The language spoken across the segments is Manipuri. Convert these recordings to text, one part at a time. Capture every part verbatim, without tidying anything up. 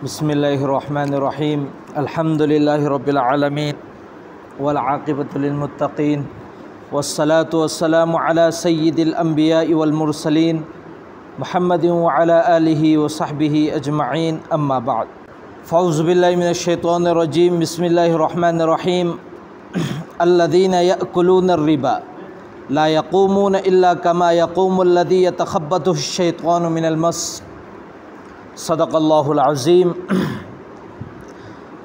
بسم الله الرحمن الرحيم. الحمد لله رب العالمين، والعاقبة للمتقين، والصلاة والسلام على سيد الأنبياء والمرسلين، محمد وعلى آله وصحبه أجمعين، أما بعد. فأعوذ بالله من الشيطان الرجيم. بسم الله الرحمن الرحيم. الذين يأكلون الربا لا يقومون إلا كما يقوم الذي يتخبطه الشيطان من المس. صدق الله العظيم.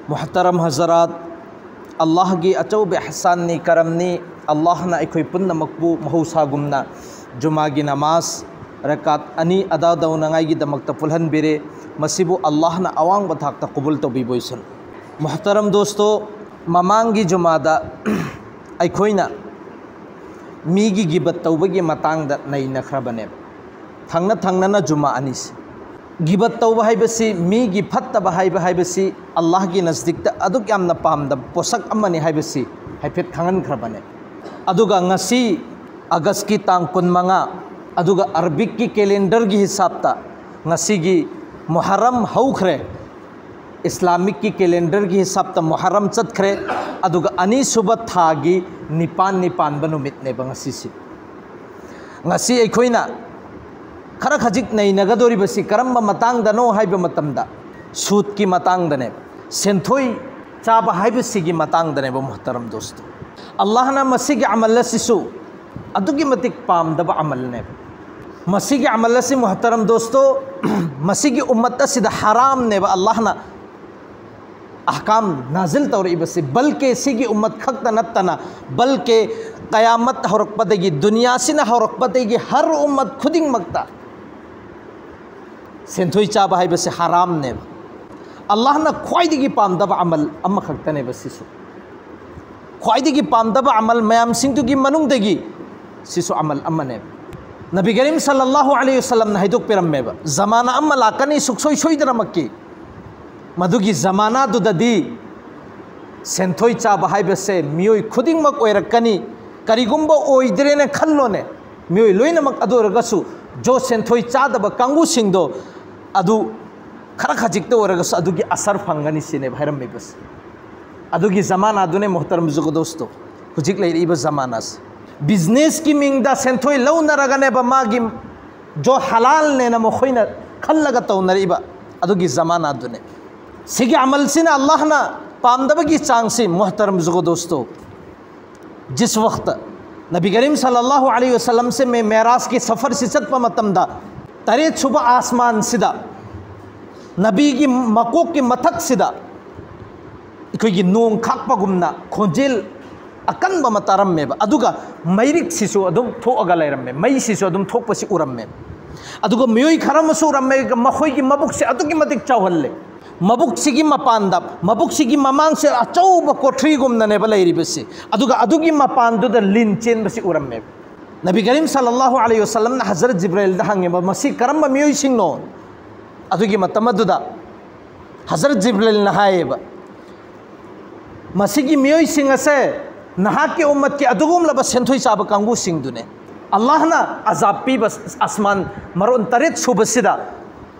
محترم حضرات، ꯑꯜꯂꯥꯍꯒꯤ ꯑꯆꯧꯕ ꯏꯍꯁꯥꯟꯅꯤ, ꯀꯔꯝꯅꯤ꯫ ꯑꯜꯂꯥꯍꯅ ꯑꯩꯈꯣꯏ ꯄꯨꯝꯅꯃꯛꯄꯨ ꯃꯍꯧꯁꯥꯒꯨꯝꯅ ꯖꯨꯃꯥꯒꯤ ꯅꯃꯥꯖ ꯔꯀꯥꯠ ꯑꯅꯤ ꯑꯗꯥ ꯇꯧꯅꯉꯥꯏꯒꯤꯗꯃꯛꯇ ꯄꯨꯜꯍꯟꯕꯤꯔꯦ꯫ ꯃꯁꯤꯕꯨ ꯑꯜꯂꯥꯍꯅ ꯑꯋꯥꯡꯕ ꯊꯥꯛꯇ ꯀꯕꯨꯜ ꯇꯧꯕꯤꯕ ꯑꯣꯏꯁꯅꯨ꯫ ꯃꯨꯍꯇꯔꯝ ꯗꯣꯁꯇꯣ, ꯃꯃꯥꯡꯒꯤ ꯖꯨꯃꯥꯗ ꯑꯩꯈꯣꯏꯅ ꯃꯤꯒꯤ ꯒꯤꯕꯠ ꯇꯧꯕꯒꯤ ꯃꯇꯥꯡꯗ ꯅꯩꯅꯈ꯭ꯔꯕꯅꯦꯕ, ꯊꯪꯅ ꯊꯪꯅꯅ ꯖꯨꯃꯥ ꯑꯅꯤꯁꯤ꯫ ꯒꯤꯕꯠ ꯇꯧꯕ ꯍꯥꯏꯕꯁꯤ, ꯃꯤꯒꯤ ꯐꯠꯇꯕ ꯍꯥꯏꯕ ꯍꯥꯏꯕꯁꯤ ꯑꯜꯂꯥꯍꯒꯤ ꯅꯖꯗꯤꯛꯇ ꯑꯗꯨꯛ ꯌꯥꯝꯅ ꯄꯥꯝꯗꯕ ꯄꯣꯠꯁꯛ ꯑꯃꯅꯤ ꯍꯥꯏꯕꯁꯤ ꯍꯥꯏꯐꯦꯠ ꯈꯪꯍꯟꯈ꯭ꯔꯕꯅꯦ꯫ ꯑꯗꯨꯒ ꯉꯁꯤ ꯑꯥꯒꯁꯀꯤ ꯇꯥꯡ ꯀꯨꯟꯃꯉꯥ, ꯑꯗꯨꯒ ꯑꯔꯕꯤꯛꯀꯤ ꯀꯦꯂꯦꯟꯗꯔꯒꯤ ꯍꯤꯁꯥꯞꯇ ꯉꯁꯤꯒꯤ ꯃꯨꯍꯔꯝ ꯍꯧꯈ꯭ꯔꯦ꯫ ꯏꯁꯂꯥꯃꯤꯛꯀꯤ ꯀꯦꯂꯦꯟꯗꯔꯒꯤ ꯍꯤꯁꯥꯞꯇ ꯃꯨꯍꯔꯝ ꯆꯠꯈ꯭ꯔꯦ, ꯑꯗꯨꯒ ꯑꯅꯤꯁꯨꯕ ꯊꯥꯒꯤ ꯅꯤꯄꯥꯟꯅꯤ ꯄꯥꯟꯕ ꯅꯨꯃꯤꯠꯅꯦꯕ ꯉꯁꯤꯁꯤ꯫ ꯉꯁꯤ ꯑꯩꯈꯣꯏꯅ ꯈꯔ ꯈꯖꯤꯛ ꯅꯩꯅꯒꯗꯧꯔꯤꯕꯁꯤ ꯀꯔꯝꯕ ꯃꯇꯥꯡꯗꯅꯣ ꯍꯥꯏꯕ ꯃꯇꯝꯗ, ꯁꯨꯠꯀꯤ ꯃꯇꯥꯡꯗꯅꯦꯕ, ꯁꯦꯟꯊꯣꯏ ꯆꯥꯕ ꯍꯥꯏꯕꯁꯤꯒꯤ ꯃꯇꯥꯡꯗꯅꯦꯕ, ꯃꯨꯍꯇꯔꯝ ꯗꯣꯁꯇꯣ꯫ ꯑꯜꯂꯥꯍꯅ ꯃꯁꯤꯒꯤ ꯑꯃꯜ ꯑꯁꯤꯁꯨ ꯑꯗꯨꯛꯀꯤ ꯃꯇꯤꯛ ꯄꯥꯝꯗꯕ ꯑꯃꯜꯅꯦꯕ꯫ ꯃꯁꯤꯒꯤ ꯑꯃꯜ ꯑꯁꯤ, ꯃꯨꯍꯇꯔꯝ ꯗꯣꯁꯇꯣ, ꯃꯁꯤꯒꯤ ꯎꯝꯃꯠ ꯑꯁꯤꯗ ꯍꯔꯥꯝꯅꯦꯕ ꯑꯜꯂꯥꯍꯅ ꯑꯍꯀꯥꯝ ꯅꯥꯖꯤꯜ ꯇꯧꯔꯛꯏꯕꯁꯤ꯫ ꯕꯜꯀꯦ ꯁꯤꯒꯤ ꯎꯝꯃꯠ ꯈꯛꯇ ꯅꯠꯇꯅ, ꯕꯜꯀꯦ ꯀꯌꯥꯃꯠ ꯍꯧꯔꯛꯄꯗꯒꯤ, ꯗꯨꯅꯤꯌꯥꯁꯤꯅ ꯍꯧꯔꯛꯄꯗꯒꯤ ꯍꯔ ꯎꯝꯃꯠ ꯈꯨꯗꯤꯡꯃꯛꯇ ꯁꯦꯟꯊꯣꯏ ꯆꯥꯕ ꯍꯥꯏꯕꯁꯤ ꯍꯔꯥꯝꯅꯦꯕ꯫ ꯑꯜꯂꯥꯍꯅ ꯈ꯭ꯋꯥꯏꯗꯒꯤ ꯄꯥꯝꯗꯕ ꯑꯃꯜ ꯑꯃꯈꯛꯇꯅꯦꯕ ꯁꯤꯁꯨ꯫ ꯈ꯭ꯋꯥꯏꯗꯒꯤ ꯄꯥꯝꯗꯕ ꯑꯃꯜ ꯃꯌꯥꯝꯁꯤꯡꯗꯨꯒꯤ ꯃꯅꯨꯡꯗꯒꯤ ꯁꯤꯁꯨ ꯑꯃꯜ ꯑꯃꯅꯦꯕ꯫ ꯅꯕꯤ ꯀꯔꯤꯝ ꯁꯜꯂꯜꯂꯥꯍꯨ ꯑꯂꯩꯍꯤ ꯋꯁꯜꯂꯝꯅ ꯍꯥꯏꯗꯣꯛꯄꯤꯔꯝꯃꯦꯕ, ꯖꯃꯥꯅꯥ ꯑꯃ ꯂꯥꯛꯀꯅꯤ ꯁꯨꯛꯁꯣꯏ ꯁꯣꯏꯗꯅꯃꯛꯀꯤ, ꯃꯗꯨꯒꯤ ꯖꯃꯥꯅꯥꯗꯨꯗꯗꯤ ꯁꯦꯟꯊꯣꯏ ꯆꯥꯕ ꯍꯥꯏꯕꯁꯦ ꯃꯤꯑꯣꯏ ꯈꯨꯗꯤꯡꯃꯛ ꯑꯣꯏꯔꯛꯀꯅꯤ꯫ ꯀꯔꯤꯒꯨꯝꯕ ꯑꯣꯏꯗ꯭ꯔꯦꯅ ꯈꯜꯂꯣꯅꯦ, ꯃꯤꯑꯣꯏ ꯂꯣꯏꯅꯃꯛ꯫ ꯑꯗꯨ ꯑꯣꯏꯔꯒꯁꯨ ꯖꯣ ꯁꯦꯟꯊꯣꯏ ꯆꯥꯗꯕ ꯀꯥꯡꯕꯨꯁꯤꯡꯗꯣ ꯑꯗꯨ ꯈꯔ ꯈꯖꯤꯛꯇ ꯑꯣꯏꯔꯒꯁꯨ ꯑꯗꯨꯒꯤ ꯑꯁꯔ ꯐꯪꯒꯅꯤ ꯁꯤꯅꯦꯕ ꯍꯥꯏꯔꯝꯃꯤꯕꯁꯦ꯫ ꯑꯗꯨꯒꯤ ꯖꯃꯥꯅꯥꯗꯨꯅꯦ ꯃꯣꯍꯇꯔꯝ ꯖꯨꯒꯗꯣꯁꯇꯣ ꯍꯧꯖꯤꯛ ꯂꯩꯔꯛꯏꯕ ꯖꯃꯥꯅꯥꯁꯦ꯫ ꯕꯤꯖꯤꯅꯦꯁꯀꯤ ꯃꯤꯡꯗ ꯁꯦꯟꯊꯣꯏ ꯂꯧꯅꯔꯒꯅꯦꯕ ꯃꯥꯒꯤ ꯖꯣ ꯍꯂꯥꯜꯅꯦꯅ ꯃꯈꯣꯏꯅ ꯈꯜꯂꯒ ꯇꯧꯅꯔꯛꯏꯕ ꯑꯗꯨꯒꯤ ꯖꯃꯥꯅꯥꯗꯨꯅꯦ꯫ ꯁꯤꯒꯤ ꯑꯃꯜꯁꯤꯅ ꯑꯜꯂꯥꯍꯅ ꯄꯥꯝꯗꯕꯒꯤ ꯆꯥꯡꯁꯤ ꯃꯣꯍꯇꯔꯝ ꯖꯨꯒꯗꯣꯁꯇꯣ, ꯖꯤꯁ ꯋꯛꯇ ꯅꯕꯤ ꯀꯔꯤꯝ ꯁꯜꯂꯜꯂꯥꯍꯨ ꯑꯂꯩꯍꯤ ꯋꯁꯜꯂꯝꯁꯦ ꯃꯦ ꯃꯦꯔꯥꯖꯀꯤ ꯁꯐꯔꯁꯤ ꯆꯠꯄ ꯃꯇꯝꯗ ꯇꯔꯦꯠ ꯁꯨꯕ ꯑꯥꯁꯃꯥꯟꯁꯤꯗ ꯅꯕꯤꯒꯤ ꯃꯀꯣꯛꯀꯤ ꯃꯊꯛꯁꯤꯗ ꯑꯩꯈꯣꯏꯒꯤ ꯅꯣꯡ ꯈꯥꯛꯄꯒꯨꯝꯅ ꯈꯣꯟꯖꯦꯜ ꯑꯀꯟꯕ ꯑꯃ ꯇꯥꯔꯝꯃꯦꯕ꯫ ꯑꯗꯨꯒ ꯃꯩꯔꯤꯛꯁꯤꯁꯨ ꯑꯗꯨꯝ ꯊꯣꯛꯑꯒ ꯂꯩꯔꯝꯃꯦ, ꯃꯩꯁꯤꯁꯨ ꯑꯗꯨꯝ ꯊꯣꯛꯄꯁꯤ ꯎꯔꯝꯃꯦ꯫ ꯑꯗꯨꯒ ꯃꯤꯑꯣꯏ ꯈꯔ ꯑꯃꯁꯨ ꯎꯔꯝꯃꯦ, ꯃꯈꯣꯏꯒꯤ ꯃꯕꯨꯛꯁꯦ ꯑꯗꯨꯛꯀꯤ ꯃꯇꯤꯛ ꯆꯥꯎꯍꯜꯂꯦ꯫ ꯃꯕꯨꯛꯁꯤꯒꯤ ꯃꯄꯥꯟꯗ, ꯃꯕꯨꯛꯁꯤꯒꯤ ꯃꯃꯥꯡꯁꯦ ꯑꯆꯧꯕ ꯀꯣꯊ꯭ꯔꯤꯒꯨꯝꯅꯅꯦꯕ ꯂꯩꯔꯤꯕꯁꯤ꯫ ꯑꯗꯨꯒ ꯑꯗꯨꯒꯤ ꯃꯄꯥꯟꯗꯨꯗ ꯂꯤꯟ ꯆꯦꯟꯕꯁꯤ ꯎꯔꯝꯃꯦꯕ꯫ ꯅꯕꯤ ꯀꯔꯤꯝ ꯁꯜꯂꯜꯂꯥꯍꯨ ꯑꯂꯩꯍꯤ ꯋꯁꯜꯂꯝꯅ ꯍꯖꯔꯠ ꯖꯤꯕ꯭ꯔꯥꯏꯜꯗ ꯍꯪꯉꯦꯕ, "ꯃꯁꯤ ꯀꯔꯝꯕ ꯃꯤꯑꯣꯏꯁꯤꯡꯅꯣ?" ꯑꯗꯨꯒꯤ ꯃꯇꯝ ꯑꯗꯨꯗ ꯍꯖꯔꯠ ꯖꯤꯕ꯭ꯔꯥꯏꯜꯅ ꯍꯥꯏꯌꯦꯕ, "ꯃꯁꯤꯒꯤ ꯃꯤꯑꯣꯏꯁꯤꯡ ꯑꯁꯦ ꯅꯍꯥꯛꯀꯤ ꯎꯝꯃꯠꯀꯤ ꯑꯗꯨꯒꯨꯝꯂꯕ ꯁꯦꯟꯊꯣꯏ ꯆꯥꯕ ꯀꯥꯡꯕꯨꯁꯤꯡꯗꯨꯅꯦ꯫ ꯑꯜꯂꯥꯍꯅ ꯑꯖꯥꯕ ꯄꯤꯕ ꯑꯁꯃꯥꯟ ꯃꯔꯣꯟ ꯇꯔꯦꯠ ꯁꯨꯕꯁꯤꯗ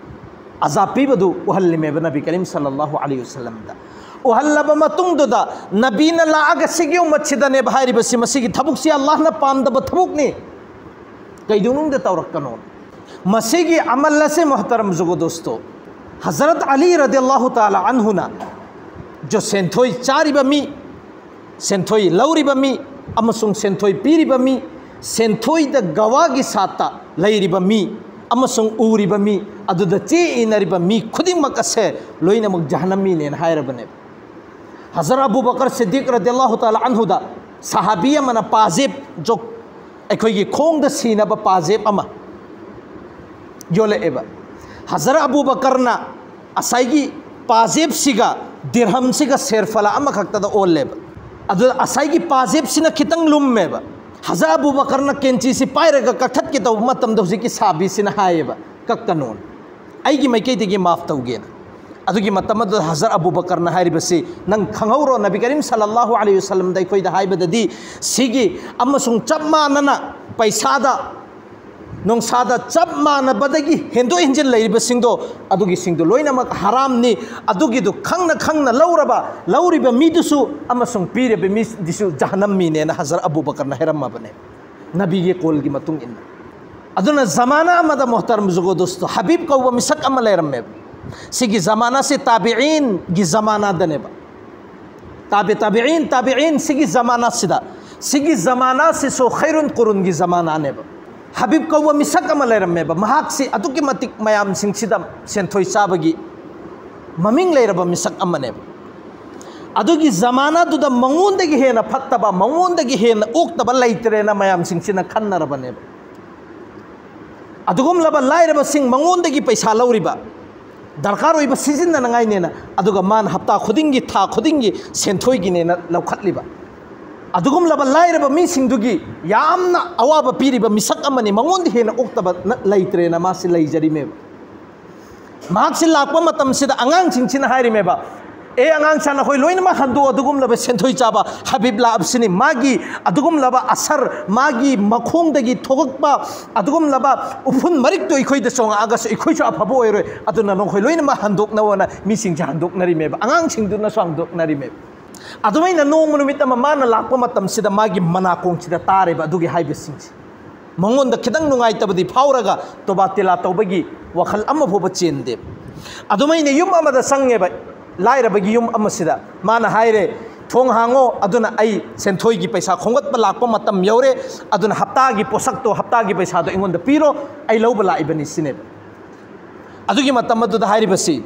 ꯑꯖꯥꯕ ꯄꯤꯕꯗꯨ ꯎꯍꯜꯂꯤꯃꯦꯕ ꯅꯕꯤ ꯀꯔꯤꯝ ꯁꯜꯂꯜꯂꯥꯍꯨ ꯑꯂꯩꯍꯤ ꯋꯁꯜꯂꯝꯗ꯫ ꯎꯍꯜꯂꯕ ꯃꯇꯨꯡꯗꯨꯗ ꯅꯕꯤꯅ ꯂꯥꯛꯑꯒ ꯁꯤꯒꯤ ꯎꯝꯃꯠꯁꯤꯗꯅꯦꯕ ꯍꯥꯏꯔꯤꯕꯁꯤ, ꯃꯁꯤꯒꯤ ꯊꯕꯛꯁꯤ ꯑꯜꯂꯥꯍꯅ ꯄꯥꯝꯗꯕ ꯊꯕꯛꯅꯤ, ꯀꯩꯗꯧꯅꯨꯡꯗ ꯇꯧꯔꯛꯀꯅꯣ"꯫ ꯃꯁꯤꯒꯤ ꯑꯃꯜ ꯑꯁꯦ ꯃꯣꯍꯇꯔꯝ ꯖꯨꯒꯗꯣꯁꯇꯣ, ꯍꯖꯔꯠ ꯑꯂꯤ ꯔꯗꯤꯌꯜꯂꯥꯍꯨ ꯇꯥꯂꯥ ꯑꯟꯍꯨꯅ ꯖꯣ ꯁꯦꯟꯊꯣꯏ ꯆꯥꯔꯤꯕ ꯃꯤ, ꯁꯦꯟꯊꯣꯏ ꯂꯧꯔꯤꯕ ꯃꯤ ꯑꯃꯁꯨꯡ ꯁꯦꯟꯊꯣꯏ ꯄꯤꯔꯤꯕ ꯃꯤ, ꯁꯦꯟꯊꯣꯏꯗ ꯒꯋꯥꯒꯤ ꯁꯥꯠꯇ ꯂꯩꯔꯤꯕ ꯃꯤ ꯑꯃꯁꯨꯡ ꯎꯔꯤꯕ ꯃꯤ, ꯑꯗꯨꯗ ꯆꯦ ꯏꯅꯔꯤꯕ ꯃꯤ ꯈꯨꯗꯤꯡꯃꯛ ꯑꯁꯦ ꯂꯣꯏꯅꯃꯛ ꯖꯍꯟꯅꯃꯤꯅꯦꯅ ꯍꯥꯏꯔꯕꯅꯦꯕ꯫ ꯍꯖꯔꯠ ꯑꯕꯨ ꯕꯀꯔ ꯁꯤꯗꯤꯛ ꯔꯗꯤꯌꯜꯂꯥꯍꯨ ꯇꯥꯂꯥ ꯑꯟꯍꯨꯗ ꯁꯍꯥꯕꯤ ꯑꯃꯅ ꯄꯥꯖꯦꯞ ꯖꯣ-, ꯑꯩꯈꯣꯏꯒꯤ ꯈꯣꯡꯗ ꯁꯤꯅꯕ ꯄꯥꯖꯦꯞ ꯑꯃ ꯌꯣꯜꯂꯛꯑꯦꯕ꯫ ꯍꯖꯔꯠ ꯑꯕꯨ ꯕꯀꯔꯅ ꯉꯁꯥꯏꯒꯤ ꯄꯥꯖꯦꯞꯁꯤꯒ ꯗꯤꯔꯍꯝꯁꯤꯒ ꯁꯦꯔꯐꯂꯥ ꯑꯃꯈꯛꯇꯗ ꯑꯣꯜꯂꯦꯕ꯫ ꯑꯗꯨꯗ ꯉꯁꯥꯏꯒꯤ ꯄꯥꯖꯦꯞꯁꯤꯅ ꯈꯤꯇꯪ ꯂꯨꯝꯃꯦꯕ꯫ ꯍꯖꯔꯠ ꯑꯕꯨ ꯕꯀꯔꯅ ꯀꯦꯟꯆꯤꯁꯤ ꯄꯥꯏꯔꯒ ꯀꯛꯊꯠꯀꯦ ꯇꯧꯕ ꯃꯇꯝꯗ ꯍꯧꯖꯤꯛꯀꯤ ꯁꯍꯥꯕꯤꯁꯤꯅ ꯍꯥꯏꯌꯦꯕ, "ꯀꯛꯀꯅꯣꯅ, ꯑꯩꯒꯤ ꯃꯥꯏꯀꯩꯗꯒꯤ ꯃꯥꯐ ꯇꯧꯒꯦꯅ"꯫ ꯑꯗꯨꯒꯤ ꯃꯇꯝ ꯑꯗꯨꯗ ꯍꯖꯔꯠ ꯑꯕꯨ ꯕꯀꯔꯅ ꯍꯥꯏꯔꯤꯕꯁꯤ, "ꯅꯪ ꯈꯪꯍꯧꯔꯣ, ꯅꯕꯤ ꯀꯔꯤꯝ ꯁꯜꯂꯜꯂꯥꯍꯨ ꯑꯂꯩꯍꯤ ꯋꯁꯜꯂꯝꯗ ꯑꯩꯈꯣꯏꯗ ꯍꯥꯏꯕꯗꯗꯤ ꯁꯤꯒꯤ ꯑꯃꯁꯨꯡ ꯆꯞ ꯃꯥꯟꯅꯅ ꯄꯩꯁꯥꯗ ꯅꯣꯡꯁꯥꯗ ꯆꯞ ꯃꯥꯟꯅꯕꯗꯒꯤ ꯍꯦꯟꯗꯣꯛ ꯍꯦꯟꯖꯤꯟ ꯂꯩꯔꯤꯕꯁꯤꯡꯗꯣ, ꯑꯗꯨꯒꯤꯁꯤꯡꯗꯣ ꯂꯣꯏꯅꯃꯛ ꯍꯔꯥꯝꯅꯤ꯫ ꯑꯗꯨꯒꯤꯗꯨ ꯈꯪꯅ ꯈꯪꯅ ꯂꯧꯔꯕ, ꯂꯧꯔꯤꯕ ꯃꯤꯗꯨꯁꯨ ꯑꯃꯁꯨꯡ ꯄꯤꯔꯤꯕ ꯃꯤꯗꯨꯁꯨ ꯖꯍꯟꯅꯝ ꯃꯤꯅꯦꯅ ꯍꯖꯔꯠ ꯑꯕꯨ ꯕꯀꯔꯅ ꯍꯥꯏꯔꯝꯃꯕꯅꯦ, ꯅꯕꯤꯒꯤ ꯀꯣꯜꯒꯤ ꯃꯇꯨꯡ ꯏꯟꯅ꯫ ꯑꯗꯨꯅ ꯖꯃꯥꯅꯥ ꯑꯃꯗ, ꯃꯣꯍꯇꯔꯝ ꯖꯨꯒꯣ ꯗꯣꯁꯇꯣ, ꯍꯕꯤꯕ ꯀꯧꯕ ꯃꯤꯁꯛ ꯑꯃ ꯂꯩꯔꯝꯃꯦꯕ꯫ ꯁꯤꯒꯤ ꯖꯃꯥꯅꯥꯁꯤ ꯇꯥꯕꯤꯏꯟꯒꯤ ꯖꯃꯥꯅꯥꯗꯅꯦꯕ꯫ ꯇꯥꯕꯤ ꯇꯥꯕꯤꯏꯟ, ꯇꯥꯕꯤꯏꯟ, ꯁꯤꯒꯤ ꯖꯃꯥꯅꯥꯁꯤꯗ, ꯁꯤꯒꯤ ꯖꯃꯥꯅꯥꯁꯤꯁꯨ ꯈꯩꯔꯨꯟ ꯀꯨꯔꯨꯟꯒꯤ ꯖꯃꯥꯅꯥꯅꯦꯕ꯫ ꯍꯕꯤꯕ ꯀꯧꯕ ꯃꯤꯁꯛ ꯑꯃ ꯂꯩꯔꯝꯃꯦꯕ꯫ ꯃꯍꯥꯛꯁꯤ ꯑꯗꯨꯛꯀꯤ ꯃꯇꯤꯛ ꯃꯌꯥꯝꯁꯤꯡꯁꯤꯗ ꯁꯦꯟꯊꯣꯏ ꯆꯥꯕꯒꯤ ꯃꯃꯤꯡ ꯂꯩꯔꯕ ꯃꯤꯁꯛ ꯑꯃꯅꯦꯕ꯫ ꯑꯗꯨꯒꯤ ꯖꯃꯥꯅꯥꯗꯨꯗ ꯃꯉꯣꯟꯗꯒꯤ ꯍꯦꯟꯅ ꯐꯠꯇꯕ, ꯃꯉꯣꯟꯗꯒꯤ ꯍꯦꯟꯅ ꯑꯣꯛꯇꯕ ꯂꯩꯇ꯭ꯔꯦꯅ ꯃꯌꯥꯝꯁꯤꯡꯁꯤꯅ ꯈꯟꯅꯔꯕꯅꯦꯕ꯫ ꯑꯗꯨꯒꯨꯝꯂꯕ ꯂꯥꯏꯔꯕꯁꯤꯡ ꯃꯉꯣꯟꯗꯒꯤ ꯄꯩꯁꯥ ꯂꯧꯔꯤꯕ, ꯗꯔꯀꯥꯔ ꯑꯣꯏꯕ ꯁꯤꯖꯤꯟꯅꯅꯉꯥꯏꯅꯦꯅ, ꯑꯗꯨꯒ ꯃꯥꯅ ꯍꯞꯇꯥ ꯈꯨꯗꯤꯡꯒꯤ, ꯊꯥ ꯈꯨꯗꯤꯡꯒꯤ ꯁꯦꯟꯊꯣꯏꯒꯤꯅꯦꯅ ꯂꯧꯈꯠꯂꯤꯕ꯫ ꯑꯗꯨꯒꯨꯝꯂꯕ ꯂꯥꯏꯔꯕ ꯃꯤꯁꯤꯡꯗꯨꯒꯤ ꯌꯥꯝꯅ ꯑꯋꯥꯕ ꯄꯤꯔꯤꯕ ꯃꯤꯁꯛ ꯑꯃꯅꯤ, ꯃꯉꯣꯟꯗ ꯍꯦꯟꯅ ꯑꯣꯛꯇꯕ ꯅ-, ꯂꯩꯇ꯭ꯔꯦꯅ ꯃꯥꯁꯤ ꯂꯩꯖꯔꯤꯃꯦꯕ꯫ ꯃꯍꯥꯛꯁꯤ ꯂꯥꯛꯄ ꯃꯇꯝꯁꯤꯗ ꯑꯉꯥꯡꯁꯤꯡꯁꯤꯅ ꯍꯥꯏꯔꯤꯃꯦꯕ, "ꯑꯦ ꯑꯉꯥꯡꯁꯥ, ꯅꯈꯣꯏ ꯂꯣꯏꯅꯃꯛ ꯍꯟꯗꯣꯛꯑꯣ, ꯑꯗꯨꯒꯨꯝꯂꯕ ꯁꯦꯟꯊꯣꯏ ꯆꯥꯕ ꯍꯕꯤꯕ ꯂꯥꯛꯑꯕꯁꯤꯅꯤ, ꯃꯥꯒꯤ ꯑꯗꯨꯒꯨꯝꯂꯕ ꯑꯁꯔ, ꯃꯥꯒꯤ ꯃꯈꯣꯡꯗꯒꯤ ꯊꯣꯛꯂꯛꯄ ꯑꯗꯨꯒꯨꯝꯂꯕ ꯎꯐꯨꯟ ꯃꯔꯤꯛꯇꯣ ꯑꯩꯈꯣꯏꯗ ꯆꯣꯡꯉꯛꯑꯒꯁꯨ ꯑꯩꯈꯣꯏꯁꯨ ꯑꯐꯕ ꯑꯣꯏꯔꯣꯏ, ꯑꯗꯨꯅ ꯅꯈꯣꯏ ꯂꯣꯏꯅꯃꯛ ꯍꯟꯗꯣꯛꯅꯧꯑꯣꯅ" ꯃꯤꯁꯤꯡꯁꯦ ꯍꯟꯗꯣꯛꯅꯔꯤꯃꯦꯕ, ꯑꯉꯥꯡꯁꯤꯡꯗꯨꯅꯁꯨ ꯍꯟꯗꯣꯛꯅꯔꯤꯃꯦꯕ꯫ ꯑꯗꯨꯃꯥꯏꯅ ꯅꯣꯡꯃ ꯅꯨꯃꯤꯠ ꯑꯃ ꯃꯥꯅ ꯂꯥꯛꯄ ꯃꯇꯝꯁꯤꯗ ꯃꯥꯒꯤ ꯃꯅꯥꯀꯣꯡꯁꯤꯗ ꯇꯥꯔꯦꯕ ꯑꯗꯨꯒꯤ ꯍꯥꯏꯕꯁꯤꯡꯁꯦ꯫ ꯃꯉꯣꯟꯗ ꯈꯤꯇꯪ ꯅꯨꯡꯉꯥꯏꯇꯕꯗꯤ ꯐꯥꯎꯔꯒ ꯇꯣꯕꯥ ꯇꯤꯂꯥ ꯇꯧꯕꯒꯤ ꯋꯥꯈꯜ ꯑꯃ ꯐꯥꯎꯕ ꯆꯦꯟꯗꯦ꯫ ꯑꯗꯨꯃꯥꯏꯅ ꯌꯨꯝ ꯑꯃꯗ ꯆꯪꯉꯦꯕ, ꯂꯥꯏꯔꯕꯒꯤ ꯌꯨꯝ ꯑꯃꯁꯤꯗ꯫ ꯃꯥꯅ ꯍꯥꯏꯔꯦ, "ꯊꯣꯡ ꯍꯥꯡꯉꯣ, ꯑꯗꯨꯅ ꯑꯩ ꯁꯦꯟꯊꯣꯏꯒꯤ ꯄꯩꯁꯥ ꯈꯣꯝꯒꯠꯄ ꯂꯥꯛꯄ ꯃꯇꯝ ꯌꯧꯔꯦ, ꯑꯗꯨꯅ ꯍꯞꯇꯥꯒꯤ ꯄꯣꯠꯁꯛꯇꯣ, ꯍꯞꯇꯥꯒꯤ ꯄꯩꯁꯥꯗꯣ ꯑꯩꯉꯣꯟꯗ ꯄꯤꯔꯣ, ꯑꯩ ꯂꯧꯕ ꯂꯥꯛꯏꯕꯅꯤ" ꯁꯤꯅꯦꯕ꯫ ꯑꯗꯨꯒꯤ ꯃꯇꯝ ꯑꯗꯨꯗ ꯍꯥꯏꯔꯤꯕꯁꯤ,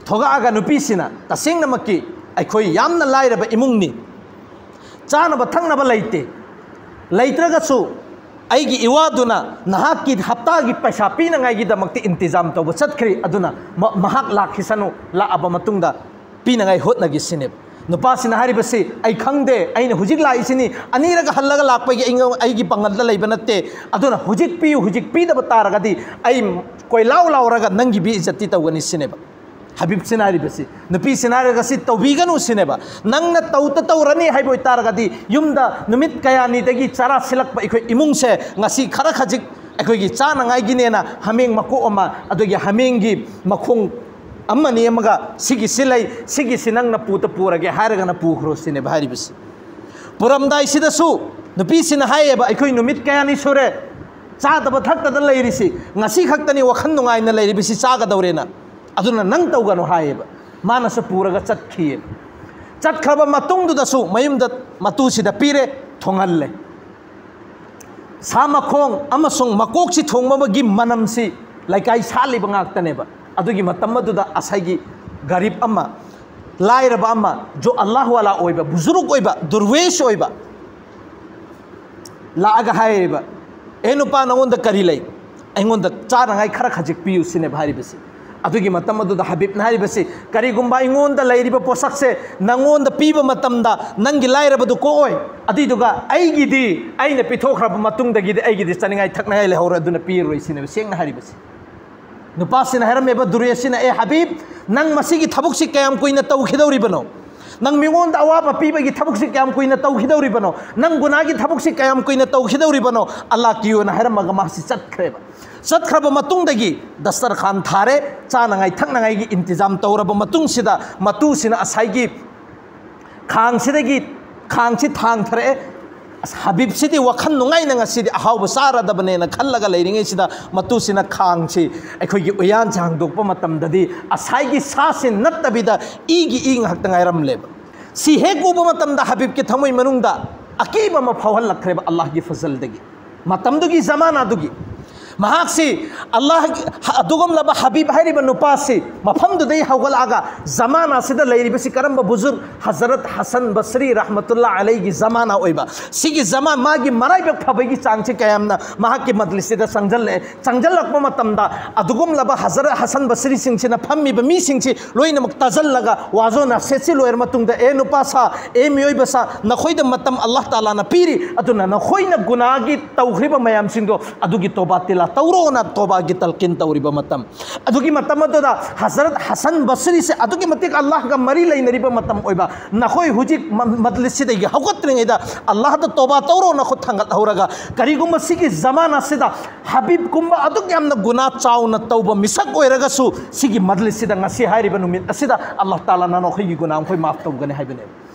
ꯊꯣꯛꯂꯛꯑꯒ ꯅꯨꯄꯤꯁꯤꯅ, "ꯇꯁꯦꯡꯅꯃꯛꯀꯤ ꯑꯩꯈꯣꯏ ꯌꯥꯝꯅ ꯂꯥꯏꯔꯕ ꯏꯃꯨꯡꯅꯤ, ꯆꯥꯅꯕ ꯊꯛꯅꯕ ꯂꯩꯇꯦ, ꯂꯩꯇ꯭ꯔꯒꯁꯨ ꯑꯩꯒꯤ ꯏꯋꯥꯗꯨꯅ ꯅꯍꯥꯛꯀꯤ ꯍꯞꯇꯥꯒꯤ ꯄꯩꯁꯥ ꯄꯤꯅꯉꯥꯏꯒꯤꯗꯃꯛꯇ ꯏꯟꯇꯤꯖꯥꯝ ꯇꯧꯕ ꯆꯠꯈ꯭ꯔꯤ, ꯑꯗꯨꯅ ꯃ-, ꯃꯍꯥꯛ ꯂꯥꯛꯈꯤꯁꯅꯨ, ꯂꯥꯛꯑꯕ ꯃꯇꯨꯡꯗ ꯄꯤꯅꯉꯥꯏ ꯍꯣꯠꯅꯒꯦ" ꯁꯤꯅꯦꯕ꯫ ꯅꯨꯄꯥꯁꯤꯅ ꯍꯥꯏꯔꯤꯕꯁꯤ, "ꯑꯩ ꯈꯪꯗꯦ, ꯑꯩꯅ ꯍꯧꯖꯤꯛ ꯂꯥꯛꯏꯁꯤꯅꯤ, ꯑꯅꯤꯔꯒ ꯍꯜꯂꯒ ꯂꯥꯛꯄꯒꯤ ꯑꯩꯉꯣꯟ-, ꯑꯩꯒꯤ ꯄꯥꯡꯒꯜꯗ ꯂꯩꯕ ꯅꯠꯇꯦ, ꯑꯗꯨꯅ ꯍꯧꯖꯤꯛ ꯄꯤꯌꯨ, ꯍꯧꯖꯤꯛ ꯄꯤꯗꯕ ꯇꯥꯔꯒꯗꯤ ꯑꯩ ꯀꯣꯏꯂꯥꯎ ꯂꯥꯎꯔꯒ ꯅꯪꯒꯤ ꯕꯦꯏꯖꯠꯇꯤ ꯇꯧꯒꯅꯤ" ꯁꯤꯅꯦꯕ꯫ ꯍꯕꯤꯕꯁꯤꯅ ꯍꯥꯏꯔꯤꯕꯁꯤ, ꯅꯨꯄꯤꯁꯤꯅ ꯍꯥꯏꯔꯒ ꯁꯤ ꯇꯧꯕꯤꯒꯅꯨ ꯁꯤꯅꯦꯕ꯫ ꯅꯪꯅ ꯇꯧꯗ ꯇꯧꯔꯅꯤ ꯍꯥꯏꯕ ꯑꯣꯏꯇꯥꯔꯒꯗꯤ, ꯌꯨꯝꯗ ꯅꯨꯃꯤꯠ ꯀꯌꯥꯅꯤꯗꯒꯤ ꯆꯔꯥ ꯁꯤꯜꯂꯛꯄ ꯑꯩꯈꯣꯏ ꯏꯃꯨꯡꯁꯦ ꯉꯁꯤ ꯈꯔ ꯈꯖꯤꯛ ꯑꯩꯈꯣꯏꯒꯤ ꯆꯥꯅꯉꯥꯏꯒꯤꯅꯦꯅ ꯍꯥꯃꯦꯡ ꯃꯀꯣꯛ ꯑꯃ, ꯑꯗꯨꯒꯤ ꯍꯥꯃꯦꯡꯒꯤ ꯃꯈꯣꯡ ꯑꯃꯅꯤ ꯑꯃꯒ ꯁꯤꯒꯤꯁꯤ ꯂꯩ, ꯁꯤꯒꯤꯁꯤ ꯅꯪꯅ ꯄꯨꯇ ꯄꯨꯔꯒꯦ ꯍꯥꯏꯔꯒꯅ ꯄꯨꯈ꯭ꯔꯣ ꯁꯤꯅꯦꯕ ꯍꯥꯏꯔꯤꯕꯁꯤ꯫ ꯄꯨꯔꯝꯗꯥꯏꯁꯤꯗꯁꯨ ꯅꯨꯄꯤꯁꯤꯅ ꯍꯥꯏꯌꯦꯕ, "ꯑꯩꯈꯣꯏ ꯅꯨꯃꯤꯠ ꯀꯌꯥꯅꯤ ꯁꯨꯔꯦ ꯆꯥꯗꯕ ꯊꯛꯇꯗ ꯂꯩꯔꯤꯁꯤ, ꯉꯁꯤ ꯈꯛꯇꯅꯤ ꯋꯥꯈꯜ ꯅꯨꯡꯉꯥꯏꯅ ꯂꯩꯔꯤꯕꯁꯤ ꯆꯥꯒꯗꯧꯔꯦꯅ, ꯑꯗꯨꯅ ꯅꯪ ꯇꯧꯒꯅꯨ" ꯍꯥꯏꯌꯦꯕ꯫ ꯃꯥꯅꯁꯨ ꯄꯨꯔꯒ ꯆꯠꯈꯤꯌꯦ꯫ ꯆꯠꯈ꯭ꯔꯕ ꯃꯇꯨꯡꯗꯨꯗꯁꯨ ꯃꯌꯨꯝꯗ ꯃꯇꯨꯁꯤꯗ ꯄꯤꯔꯦ, ꯊꯣꯡꯍꯜꯂꯦ꯫ ꯁꯥ ꯃꯈꯣꯡ ꯑꯃꯁꯨꯡ ꯃꯀꯣꯛꯁꯤ ꯊꯣꯡꯕꯒꯤ ꯃꯅꯝꯁꯤ ꯂꯩꯀꯥꯏ ꯁꯥꯠꯂꯤꯕ ꯉꯥꯛꯇꯅꯦꯕ꯫ ꯑꯗꯨꯒꯤ ꯃꯇꯝ ꯑꯗꯨꯗ ꯉꯁꯥꯏꯒꯤ ꯒꯔꯤꯕ ꯑꯃ, ꯂꯥꯏꯔꯕ ꯑꯃ, ꯖꯣ ꯑꯜꯂꯥꯍ ꯋꯥꯂꯥ ꯑꯣꯏꯕ, ꯕꯨꯖꯨꯔꯨꯛ ꯑꯣꯏꯕ, ꯗꯨꯔꯋꯦꯁ ꯑꯣꯏꯕ ꯂꯥꯛꯑꯒ ꯍꯥꯏꯌꯦꯕ, "ꯑꯦ ꯅꯨꯄꯥ, ꯅꯉꯣꯟꯗ ꯀꯔꯤ ꯂꯩ? ꯑꯩꯉꯣꯟꯗ ꯆꯥꯅꯉꯥꯏ ꯈꯔ ꯈꯖꯤꯛ ꯄꯤꯌꯨ" ꯁꯤꯅꯦꯕ ꯍꯥꯏꯔꯤꯕꯁꯤ꯫ ꯑꯗꯨꯒꯤ ꯃꯇꯝ ꯑꯗꯨꯗ ꯍꯕꯤꯕꯅ ꯍꯥꯏꯔꯤꯕꯁꯤ, "ꯀꯔꯤꯒꯨꯝꯕ ꯑꯩꯉꯣꯟꯗ ꯂꯩꯔꯤꯕ ꯄꯣꯠꯁꯛꯁꯦ ꯅꯉꯣꯟꯗ ꯄꯤꯕ ꯃꯇꯝꯗ ꯅꯪꯒꯤ ꯂꯥꯏꯔꯕꯗꯨ ꯀꯣꯛꯑꯣꯏ, ꯑꯗꯨꯏꯗꯨꯒ ꯑꯩꯒꯤꯗꯤ, ꯑꯩꯅ ꯄꯤꯊꯣꯛꯈ꯭ꯔꯕ ꯃꯇꯨꯡꯗꯒꯤꯗꯤ ꯑꯩꯒꯤꯗꯤ ꯆꯥꯅꯤꯡꯉꯥꯏ ꯊꯛꯅꯤꯡꯉꯥꯏ ꯂꯩꯍꯧꯔꯣꯏ, ꯑꯗꯨꯅ ꯄꯤꯔꯔꯣꯏ" ꯁꯤꯅꯦꯕ ꯁꯦꯡꯅ ꯍꯥꯏꯔꯤꯕꯁꯤ꯫ ꯅꯨꯄꯥꯁꯤꯅ ꯍꯥꯏꯔꯝꯃꯦꯕ, ꯗꯨꯔꯦꯁꯤꯅ, "ꯑꯦ ꯍꯕꯤꯕ, ꯅꯪ ꯃꯁꯤꯒꯤ ꯊꯕꯛꯁꯤ ꯀꯌꯥꯝ ꯀꯨꯏꯅ ꯇꯧꯈꯤꯗꯧꯔꯤꯕꯅꯣ? ꯅꯪ ꯃꯤꯉꯣꯟꯗ ꯑꯋꯥꯕ ꯄꯤꯕꯒꯤ ꯊꯕꯛꯁꯤ ꯀꯌꯥꯝ ꯀꯨꯏꯅ ꯇꯧꯈꯤꯗꯧꯔꯤꯕꯅꯣ? ꯅꯪ ꯒꯨꯅꯥꯒꯤ ꯊꯕꯛꯁꯤ ꯀꯌꯥꯝ ꯀꯨꯏꯅ ꯇꯧꯈꯤꯗꯧꯔꯤꯕꯅꯣ?" ꯑꯜꯂꯥꯍ ꯀꯤꯌꯣꯅ ꯍꯥꯏꯔꯝꯃꯒ ꯃꯥꯁꯤ ꯆꯠꯈ꯭ꯔꯦꯕ꯫ ꯆꯠꯈ꯭ꯔꯕ ꯃꯇꯨꯡꯗꯒꯤ ꯗꯁꯇꯔꯈꯥꯟ ꯊꯥꯔꯦ, ꯆꯥꯅꯉꯥꯏ ꯊꯛꯅꯉꯥꯏꯒꯤ ꯏꯟꯇꯤꯖꯥꯝ ꯇꯧꯔꯕ ꯃꯇꯨꯡꯁꯤꯗ ꯃꯇꯨꯁꯤꯅ ꯉꯁꯥꯏꯒꯤ ꯈꯥꯡꯁꯤꯗꯒꯤ, ꯈꯥꯡꯁꯤ ꯊꯥꯡꯊꯔꯛꯑꯦ꯫ "ꯑꯁ, ꯍꯕꯤꯕꯁꯤꯗꯤ ꯋꯥꯈꯜ ꯅꯨꯡꯉꯥꯏꯅ ꯉꯁꯤꯗꯤ ꯑꯍꯥꯎꯕ ꯆꯥꯔꯗꯕꯅꯦꯅ" ꯈꯜꯂꯒ ꯂꯩꯔꯤꯉꯩꯁꯤꯗ ꯃꯇꯨꯁꯤꯅ ꯈꯥꯡꯁꯤ, ꯑꯩꯈꯣꯏꯒꯤ ꯎꯌꯥꯟꯁꯤ ꯍꯥꯡꯗꯣꯛꯄ ꯃꯇꯝꯗꯗꯤ ꯉꯁꯥꯏꯒꯤ ꯁꯥꯁꯤ ꯅꯠꯇꯕꯤꯗ ꯏꯒꯤ ꯏ ꯉꯥꯛꯇ ꯉꯥꯏꯔꯝꯂꯦꯕ꯫ ꯁꯤ ꯍꯦꯛ ꯎꯕ ꯃꯇꯝꯗ ꯍꯕꯤꯕꯀꯤ ꯊꯃꯣꯏ ꯃꯅꯨꯡꯗ ꯑꯀꯤꯕ ꯑꯃ ꯐꯥꯎꯍꯜꯂꯛꯈ꯭ꯔꯦꯕ ꯑꯜꯂꯥꯍꯒꯤ ꯐꯖꯜꯗꯒꯤ꯫ ꯃꯇꯝꯗꯨꯒꯤ ꯖꯃꯥꯅꯥꯗꯨꯒꯤ ꯃꯍꯥꯛꯁꯤ ꯑꯜꯂꯥꯍꯒꯤ ꯑꯗꯨꯒꯨꯝꯂꯕ ꯍꯕꯤꯕ ꯍꯥꯏꯔꯤꯕ ꯅꯨꯄꯥꯁꯤ ꯃꯐꯝꯗꯨꯗꯒꯤ ꯍꯧꯒꯠꯂꯛꯑꯒ, ꯖꯃꯥꯅꯥꯁꯤꯗ ꯂꯩꯔꯤꯕꯁꯤ ꯀꯔꯝꯕ ꯕꯨꯖꯨꯔ? ꯍꯖꯔꯠ ꯍꯁꯟ ꯕꯁꯔꯤ ꯔꯍꯃꯇꯨꯜꯂꯥ ꯑꯂꯩꯒꯤ ꯖꯃꯥꯅꯥ ꯑꯣꯏꯕ꯫ ꯁꯤꯒꯤ ꯖꯃꯥ-, ꯃꯥꯒꯤ ꯃꯔꯥꯏꯕꯛ ꯐꯕꯒꯤ ꯆꯥꯡꯁꯤ ꯀꯌꯥꯝꯅ ꯃꯍꯥꯛꯀꯤ ꯃꯖꯂꯤꯁꯁꯤꯗ ꯆꯪꯁꯤꯜꯂꯛꯑꯦ꯫ ꯆꯪꯁꯤꯜꯂꯛꯄ ꯃꯇꯝꯗ ꯑꯗꯨꯒꯨꯝꯂꯕ ꯍꯖꯔꯠ ꯍꯁꯟ ꯕꯁꯔꯤꯁꯤꯡꯁꯤꯅ ꯐꯝꯃꯤꯕ ꯃꯤꯁꯤꯡꯁꯤ ꯂꯣꯏꯅꯃꯛ ꯇꯥꯁꯤꯜꯂꯒ ꯋꯥꯖꯣ ꯅꯁꯦꯠꯁꯤ ꯂꯣꯏꯔ ꯃꯇꯨꯡꯗ, "ꯑꯦ ꯅꯨꯄꯥ ꯁꯥ, ꯑꯦ ꯃꯤꯑꯣꯏꯕ ꯁꯥ, ꯅꯈꯣꯏꯗ ꯃꯇꯝ ꯑꯜꯂꯥꯍ ꯇꯥꯂꯥꯅ ꯄꯤꯔꯤ, ꯑꯗꯨꯅ ꯅꯈꯣꯏꯅ ꯒꯨꯅꯥꯒꯤ ꯇꯧꯈ꯭ꯔꯤꯕ ꯃꯌꯥꯝꯁꯤꯡꯗꯣ ꯑꯗꯨꯒꯤ ꯇꯣꯕꯥ ꯇꯤꯂꯥ ꯇꯧꯔꯣꯅ ꯇꯣꯕꯥꯒꯤ ꯇꯜꯀꯤꯟ ꯇꯧꯔꯤꯕ ꯃꯇꯝ꯫ ꯑꯗꯨꯒꯤ ꯃꯇꯝ ꯑꯗꯨꯗ ꯍꯖꯔꯠ ꯍꯁꯟ ꯕꯁꯔꯤꯁꯦ ꯑꯗꯨꯛꯀꯤ ꯃꯇꯤꯛ ꯑꯜꯂꯥꯍꯒ ꯃꯔꯤ ꯂꯩꯅꯔꯤꯕ ꯃꯇꯝ ꯑꯣꯏꯕ, ꯅꯈꯣꯏ ꯍꯧꯖꯤꯛ ꯃ-, ꯃꯖꯂꯤꯁꯁꯤꯗꯒꯤ ꯍꯧꯒꯠꯇ꯭ꯔꯤꯉꯩꯗ ꯑꯜꯂꯥꯍꯗ ꯇꯣꯕꯥ ꯇꯧꯔꯣꯅ ꯈꯨꯠ ꯊꯥꯡꯒꯠꯍꯧꯔꯒ, ꯀꯔꯤꯒꯨꯝꯕ ꯁꯤꯒꯤ ꯖꯃꯥꯅꯥꯁꯤꯗ ꯍꯕꯤꯕꯀꯨꯝꯕ ꯑꯗꯨꯛ ꯌꯥꯝꯅ ꯒꯨꯅꯥ ꯆꯥꯎꯅ ꯇꯧꯕ ꯃꯤꯁꯛ ꯑꯣꯏꯔꯒꯁꯨ, ꯁꯤꯒꯤ ꯃꯖꯂꯤꯁꯁꯤꯗ ꯉꯁꯤ ꯍꯥꯏꯔꯤꯕ ꯅꯨꯃꯤꯠ ꯑꯁꯤꯗ ꯑꯜꯂꯥꯍ ꯇꯥꯂꯥꯅ ꯅꯈꯣꯏꯒꯤ ꯒꯨꯅꯥ ꯃꯈꯣꯏ ꯃꯥꯐ ꯇꯧꯒꯅꯤ ꯍꯥꯏꯕꯅꯦꯕ꯫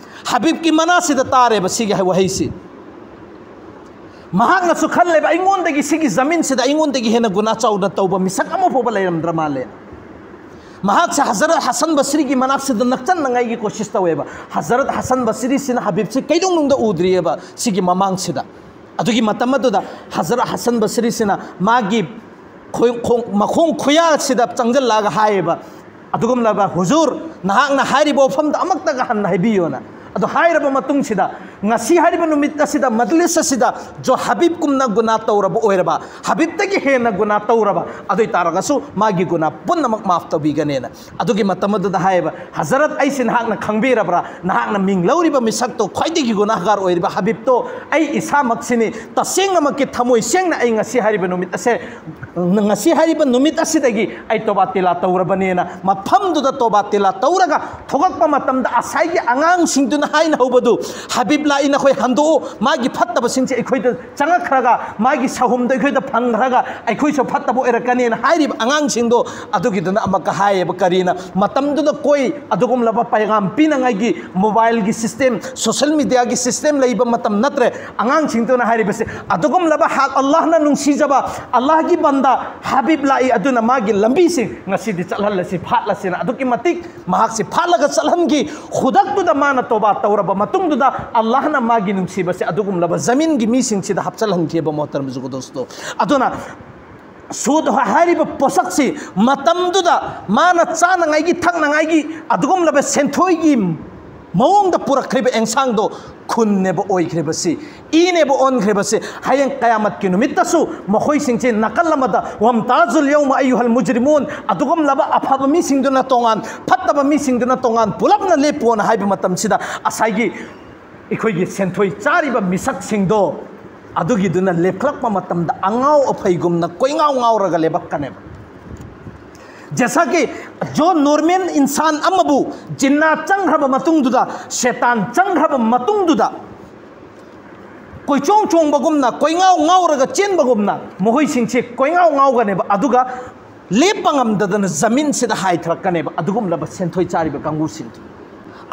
ꯍꯕꯤꯕꯀꯤ ꯃꯅꯥꯁꯤꯗ ꯇꯥꯔꯦꯕ ꯁꯤꯒꯤ ꯋꯥꯍꯩꯁꯤ꯫ ꯃꯍꯥꯛꯅꯁꯨ ꯈꯜꯂꯦꯕ, ꯑꯩꯉꯣꯟꯗꯒꯤ, ꯁꯤꯒꯤ ꯖꯃꯤꯟꯁꯤꯗ ꯑꯩꯉꯣꯟꯗꯒꯤ ꯍꯦꯟꯅ ꯒꯨꯅꯥ ꯆꯥꯎꯅ ꯇꯧꯕ ꯃꯤꯁꯛ ꯑꯃ ꯐꯥꯎꯕ ꯂꯩꯔꯝꯗ꯭ꯔ ꯃꯥꯜꯂꯦ꯫ ꯃꯍꯥꯛꯁꯦ ꯍꯖꯔꯠ ꯍꯁꯟ ꯕꯁꯔꯤꯒꯤ ꯃꯅꯥꯛꯁꯤꯗ ꯅꯛꯆꯟꯅꯉꯥꯏꯒꯤ ꯀꯣꯁꯤꯁ ꯇꯧꯋꯦꯕ꯫ ꯍꯖꯔꯠ ꯍꯁꯟ ꯕꯁꯔꯤꯁꯤꯅ ꯍꯕꯤꯕꯁꯤ ꯀꯩꯗꯧꯅꯨꯡꯗ ꯎꯗ꯭ꯔꯤꯑꯕ ꯁꯤꯒꯤ ꯃꯃꯥꯡꯁꯤꯗ꯫ ꯑꯗꯨꯒꯤ ꯃꯇꯝ ꯑꯗꯨꯗ ꯍꯖꯔꯠ ꯍꯁꯟ ꯕꯁꯔꯤꯁꯤꯅ ꯃꯥꯒꯤ ꯈꯣꯏ-, ꯈꯣꯡ-, ꯃꯈꯣꯡ ꯈꯨꯌꯥꯁꯤꯗ ꯆꯪꯁꯤꯜꯂꯛꯑꯒ ꯍꯥꯏꯌꯦꯕ, "ꯑꯗꯨꯒꯨꯝꯂꯕ ꯍꯨꯖꯨꯔ, ꯅꯍꯥꯛꯅ ꯍꯥꯏꯔꯤꯕ ꯋꯥꯐꯝꯗ ꯑꯃꯨꯛꯇꯒ ꯍꯟꯅ ꯍꯥꯏꯕꯤꯌꯣꯅ"꯫ ꯑꯗꯨ ꯍꯥꯏꯔꯕ ꯃꯇꯨꯡꯁꯤꯗ, ꯉꯁꯤ ꯍꯥꯏꯔꯤꯕ ꯅꯨꯃꯤꯠ ꯑꯁꯤꯗ, ꯃꯖꯂꯤꯁ ꯑꯁꯤꯗ, ꯖꯣ ꯍꯕꯤꯕꯀꯨꯝꯅ ꯒꯨꯅꯥ ꯇꯧꯔꯕ ꯑꯣꯏꯔꯕ, ꯍꯕꯤꯕꯇꯒꯤ ꯍꯦꯟꯅ ꯒꯨꯅꯥ ꯇꯧꯔꯕ, ꯑꯗꯨ ꯑꯣꯏ ꯇꯥꯔꯒꯁꯨ ꯃꯥꯒꯤ ꯒꯨꯅꯥ ꯄꯨꯝꯅꯃꯛ ꯃꯥꯐ ꯇꯧꯕꯤꯒꯅꯦꯅ꯫ ꯑꯗꯨꯒꯤ ꯃꯇꯝ ꯑꯗꯨꯗ ꯍꯥꯏꯌꯦꯕ, "ꯍꯖꯔꯠ, ꯑꯩꯁꯦ ꯅꯍꯥꯛꯅ ꯈꯪꯕꯤꯔꯕ꯭ꯔꯥ? ꯅꯍꯥꯛꯅ ꯃꯤꯡ ꯂꯧꯔꯤꯕ ꯃꯤꯁꯛꯇꯣ ꯈ꯭ꯋꯥꯏꯗꯒꯤ ꯒꯨꯅꯥꯍꯒꯥꯔ ꯑꯣꯏꯔꯤꯕ ꯍꯕꯤꯕꯇꯣ ꯑꯩ ꯏꯁꯥꯃꯛꯁꯤꯅꯤ꯫ ꯇꯁꯦꯡꯅꯃꯛꯀꯤ ꯊꯃꯣꯏ ꯁꯦꯡꯅ ꯑꯩ ꯉꯁꯤ ꯍꯥꯏꯔꯤꯕ ꯅꯨꯃꯤꯠ ꯑꯁꯦ, ꯉꯁꯤ ꯍꯥꯏꯔꯤꯕ ꯅꯨꯃꯤꯠ ꯑꯁꯤꯗꯒꯤ ꯑꯩ ꯇꯣꯕꯥ ꯇꯤꯂꯥ ꯇꯧꯔꯕꯅꯦꯅ ꯃꯐꯝꯗꯨꯗ ꯇꯣꯕꯥ ꯇꯤꯂꯥ ꯇꯧꯔꯒ ꯊꯣꯛꯂꯛꯄ ꯃꯇꯝꯗ ꯉꯁꯥꯏꯒꯤ ꯑꯉꯥꯡꯁꯤꯡꯗꯨꯅ ꯍꯥꯏꯅ ꯍꯧꯕꯗꯨ, 'ꯍꯕꯤꯕ ꯂꯥꯛꯏ, ꯅꯈꯣꯏ ꯍꯟꯗꯣꯛꯎ, ꯃꯥꯒꯤ ꯐꯠꯇꯕꯁꯤꯡꯁꯦ ꯑꯩꯈꯣꯏꯗ ꯆꯪꯉꯛꯈ꯭ꯔꯒ, ꯃꯥꯒꯤ ꯁꯍꯨꯝꯗ ꯑꯩꯈꯣꯏꯗ ꯐꯪꯈ꯭ꯔꯒ ꯑꯩꯈꯣꯏꯁꯨ ꯐꯠꯇꯕ ꯑꯣꯏꯔꯛꯀꯅꯤꯅ' ꯍꯥꯏꯔꯤꯕ ꯑꯉꯥꯡꯁꯤꯡꯗꯣ, ꯑꯗꯨꯒꯤꯗꯨꯅ ꯑꯃꯨꯛꯀ ꯍꯥꯏꯌꯦꯕ, ꯀꯔꯤꯅ? ꯃꯇꯝꯗꯨꯗ ꯀꯣꯏ ꯑꯗꯨꯒꯨꯝꯂꯕ ꯄꯩꯒꯥꯝ ꯄꯤꯅꯉꯥꯏꯒꯤ ꯃꯣꯕꯥꯏꯜꯒꯤ ꯁꯤꯁꯇꯦꯝ, ꯁꯣꯁꯦꯜ ꯃꯤꯗꯤꯌꯥꯒꯤ ꯁꯤꯁꯇꯦꯝ ꯂꯩꯕ ꯃꯇꯝ ꯅꯠꯇ꯭ꯔꯦ꯫ ꯑꯉꯥꯡꯁꯤꯡꯗꯨꯅ ꯍꯥꯏꯔꯤꯕꯁꯦ, ꯑꯗꯨꯒꯨꯝꯂꯕ ꯍꯥꯛ ꯑꯜꯂꯥꯍꯅ ꯅꯨꯡꯁꯤꯖꯕ ꯑꯜꯂꯥꯍꯒꯤ ꯕꯟꯗꯥ ꯍꯕꯤꯕ ꯂꯥꯛꯏ, ꯑꯗꯨꯅ ꯃꯥꯒꯤ ꯂꯝꯕꯤꯁꯤꯡ ꯉꯁꯤꯗꯤ ꯆꯠꯍꯜꯂꯁꯤ, ꯐꯥꯠꯂꯁꯤꯅ ꯑꯗꯨꯛꯀꯤ ꯃꯇꯤꯛ ꯃꯍꯥꯛꯁꯤ ꯐꯥꯠꯂꯒ ꯆꯠꯍꯟꯈꯤ꯫ ꯈꯨꯗꯛꯇꯨꯗ ꯃꯥꯅ ꯇꯣꯕꯥ ꯇꯧꯔꯕ ꯃꯇꯨꯡꯗꯨꯗ ꯑꯜꯂꯥꯍꯅ ꯃꯥꯒꯤ ꯅꯨꯡꯁꯤꯕꯁꯦ ꯑꯗꯨꯒꯨꯝꯂꯕ ꯖꯃꯤꯟꯒꯤ ꯃꯤꯁꯤꯡꯁꯤꯗ ꯍꯥꯞꯆꯜꯍꯟꯈꯤꯑꯕ, ꯃꯣꯍꯇꯔꯝ ꯖꯨꯒꯗꯣꯁꯇꯣ꯫ ꯑꯗꯨꯅ ꯁꯨꯗ ꯍꯥꯏꯔꯤꯕ ꯄꯣꯠꯁꯛꯁꯤ ꯃꯇꯝꯗꯨꯗ ꯃꯥꯅ ꯆꯥꯅꯉꯥꯏꯒꯤ, ꯊꯛꯅꯉꯥꯏꯒꯤ ꯑꯗꯨꯒꯨꯝꯂꯕ ꯁꯦꯟꯊꯣꯏꯒꯤ ꯃꯑꯣꯡꯗ ꯄꯨꯔꯛꯈ꯭ꯔꯤꯕ ꯑꯦꯟꯁꯥꯡꯗꯣ ꯈꯨꯟꯅꯦꯕ ꯑꯣꯏꯈ꯭ꯔꯤꯕꯁꯤ, ꯏꯅꯦꯕ ꯑꯣꯟꯈ꯭ꯔꯤꯕꯁꯤ꯫ ꯍꯌꯦꯡ ꯀꯌꯥꯃꯠꯀꯤ ꯅꯨꯃꯤꯠꯇꯁꯨ ꯃꯈꯣꯏꯁꯤꯡꯁꯦ ꯅꯥꯀꯜ ꯑꯃꯗ, "ꯋꯝꯇꯥꯖꯨꯜ ꯌꯧꯃ ꯑꯌꯨꯍꯜ ꯃꯨꯖꯔꯤꯃꯨꯟ", ꯑꯗꯨꯒꯨꯝꯂꯕ ꯑꯐꯕ ꯃꯤꯁꯤꯡꯗꯨꯅ ꯇꯣꯉꯥꯟ, ꯐꯠꯇꯕ ꯃꯤꯁꯤꯡꯗꯨꯅ ꯇꯣꯉꯥꯟ, ꯄꯨꯂꯞꯅ ꯂꯦꯞꯄꯣꯅ ꯍꯥꯏꯕ ꯃꯇꯝꯁꯤꯗ, ꯉꯁꯥꯏꯒꯤ ꯑꯩꯈꯣꯏꯒꯤ ꯁꯦꯟꯊꯣꯏ ꯆꯥꯔꯤꯕ ꯃꯤꯁꯛꯁꯤꯡꯗꯣ ꯑꯗꯨꯒꯤꯗꯨꯅ ꯂꯦꯞꯈꯠꯂꯛꯄ ꯃꯇꯝꯗ ꯑꯉꯥꯎ ꯑꯐꯩꯒꯨꯝꯅ ꯀꯣꯏꯉꯥꯎ ꯉꯥꯎꯔꯒ ꯂꯦꯞꯄꯛꯀꯅꯦꯕ꯫ ꯖꯩꯁꯥ ꯀꯤ ꯖꯣ ꯅꯣꯔꯃꯦꯜ ꯏꯟꯁꯥꯟ ꯑꯃꯕꯨ ꯖꯤꯟꯅꯥ ꯆꯪꯈ꯭ꯔꯕ ꯃꯇꯨꯡꯗꯨꯗ, ꯁꯦꯇꯥꯟ ꯆꯪꯈ꯭ꯔꯕ ꯃꯇꯨꯡꯗꯨꯗ, ꯀꯣꯏꯆꯣꯡ ꯆꯣꯡꯕꯒꯨꯝꯅ, ꯀꯣꯏꯉꯥꯎ ꯉꯥꯎꯔꯒ ꯆꯦꯟꯕꯒꯨꯝꯅ ꯃꯈꯣꯏꯁꯤꯡꯁꯦ ꯀꯣꯏꯉꯥꯎ ꯉꯥꯎꯒꯅꯦꯕ꯫ ꯑꯗꯨꯒ ꯂꯦꯞꯄ ꯉꯝꯗꯗꯅ ꯖꯃꯤꯟꯁꯤꯗ ꯍꯥꯏꯊꯔꯛꯀꯅꯦꯕ ꯑꯗꯨꯒꯨꯝꯂꯕ ꯁꯦꯟꯊꯣꯏ ꯆꯥꯔꯤꯕ ꯀꯥꯡꯕꯨꯁꯤꯡꯗꯨ꯫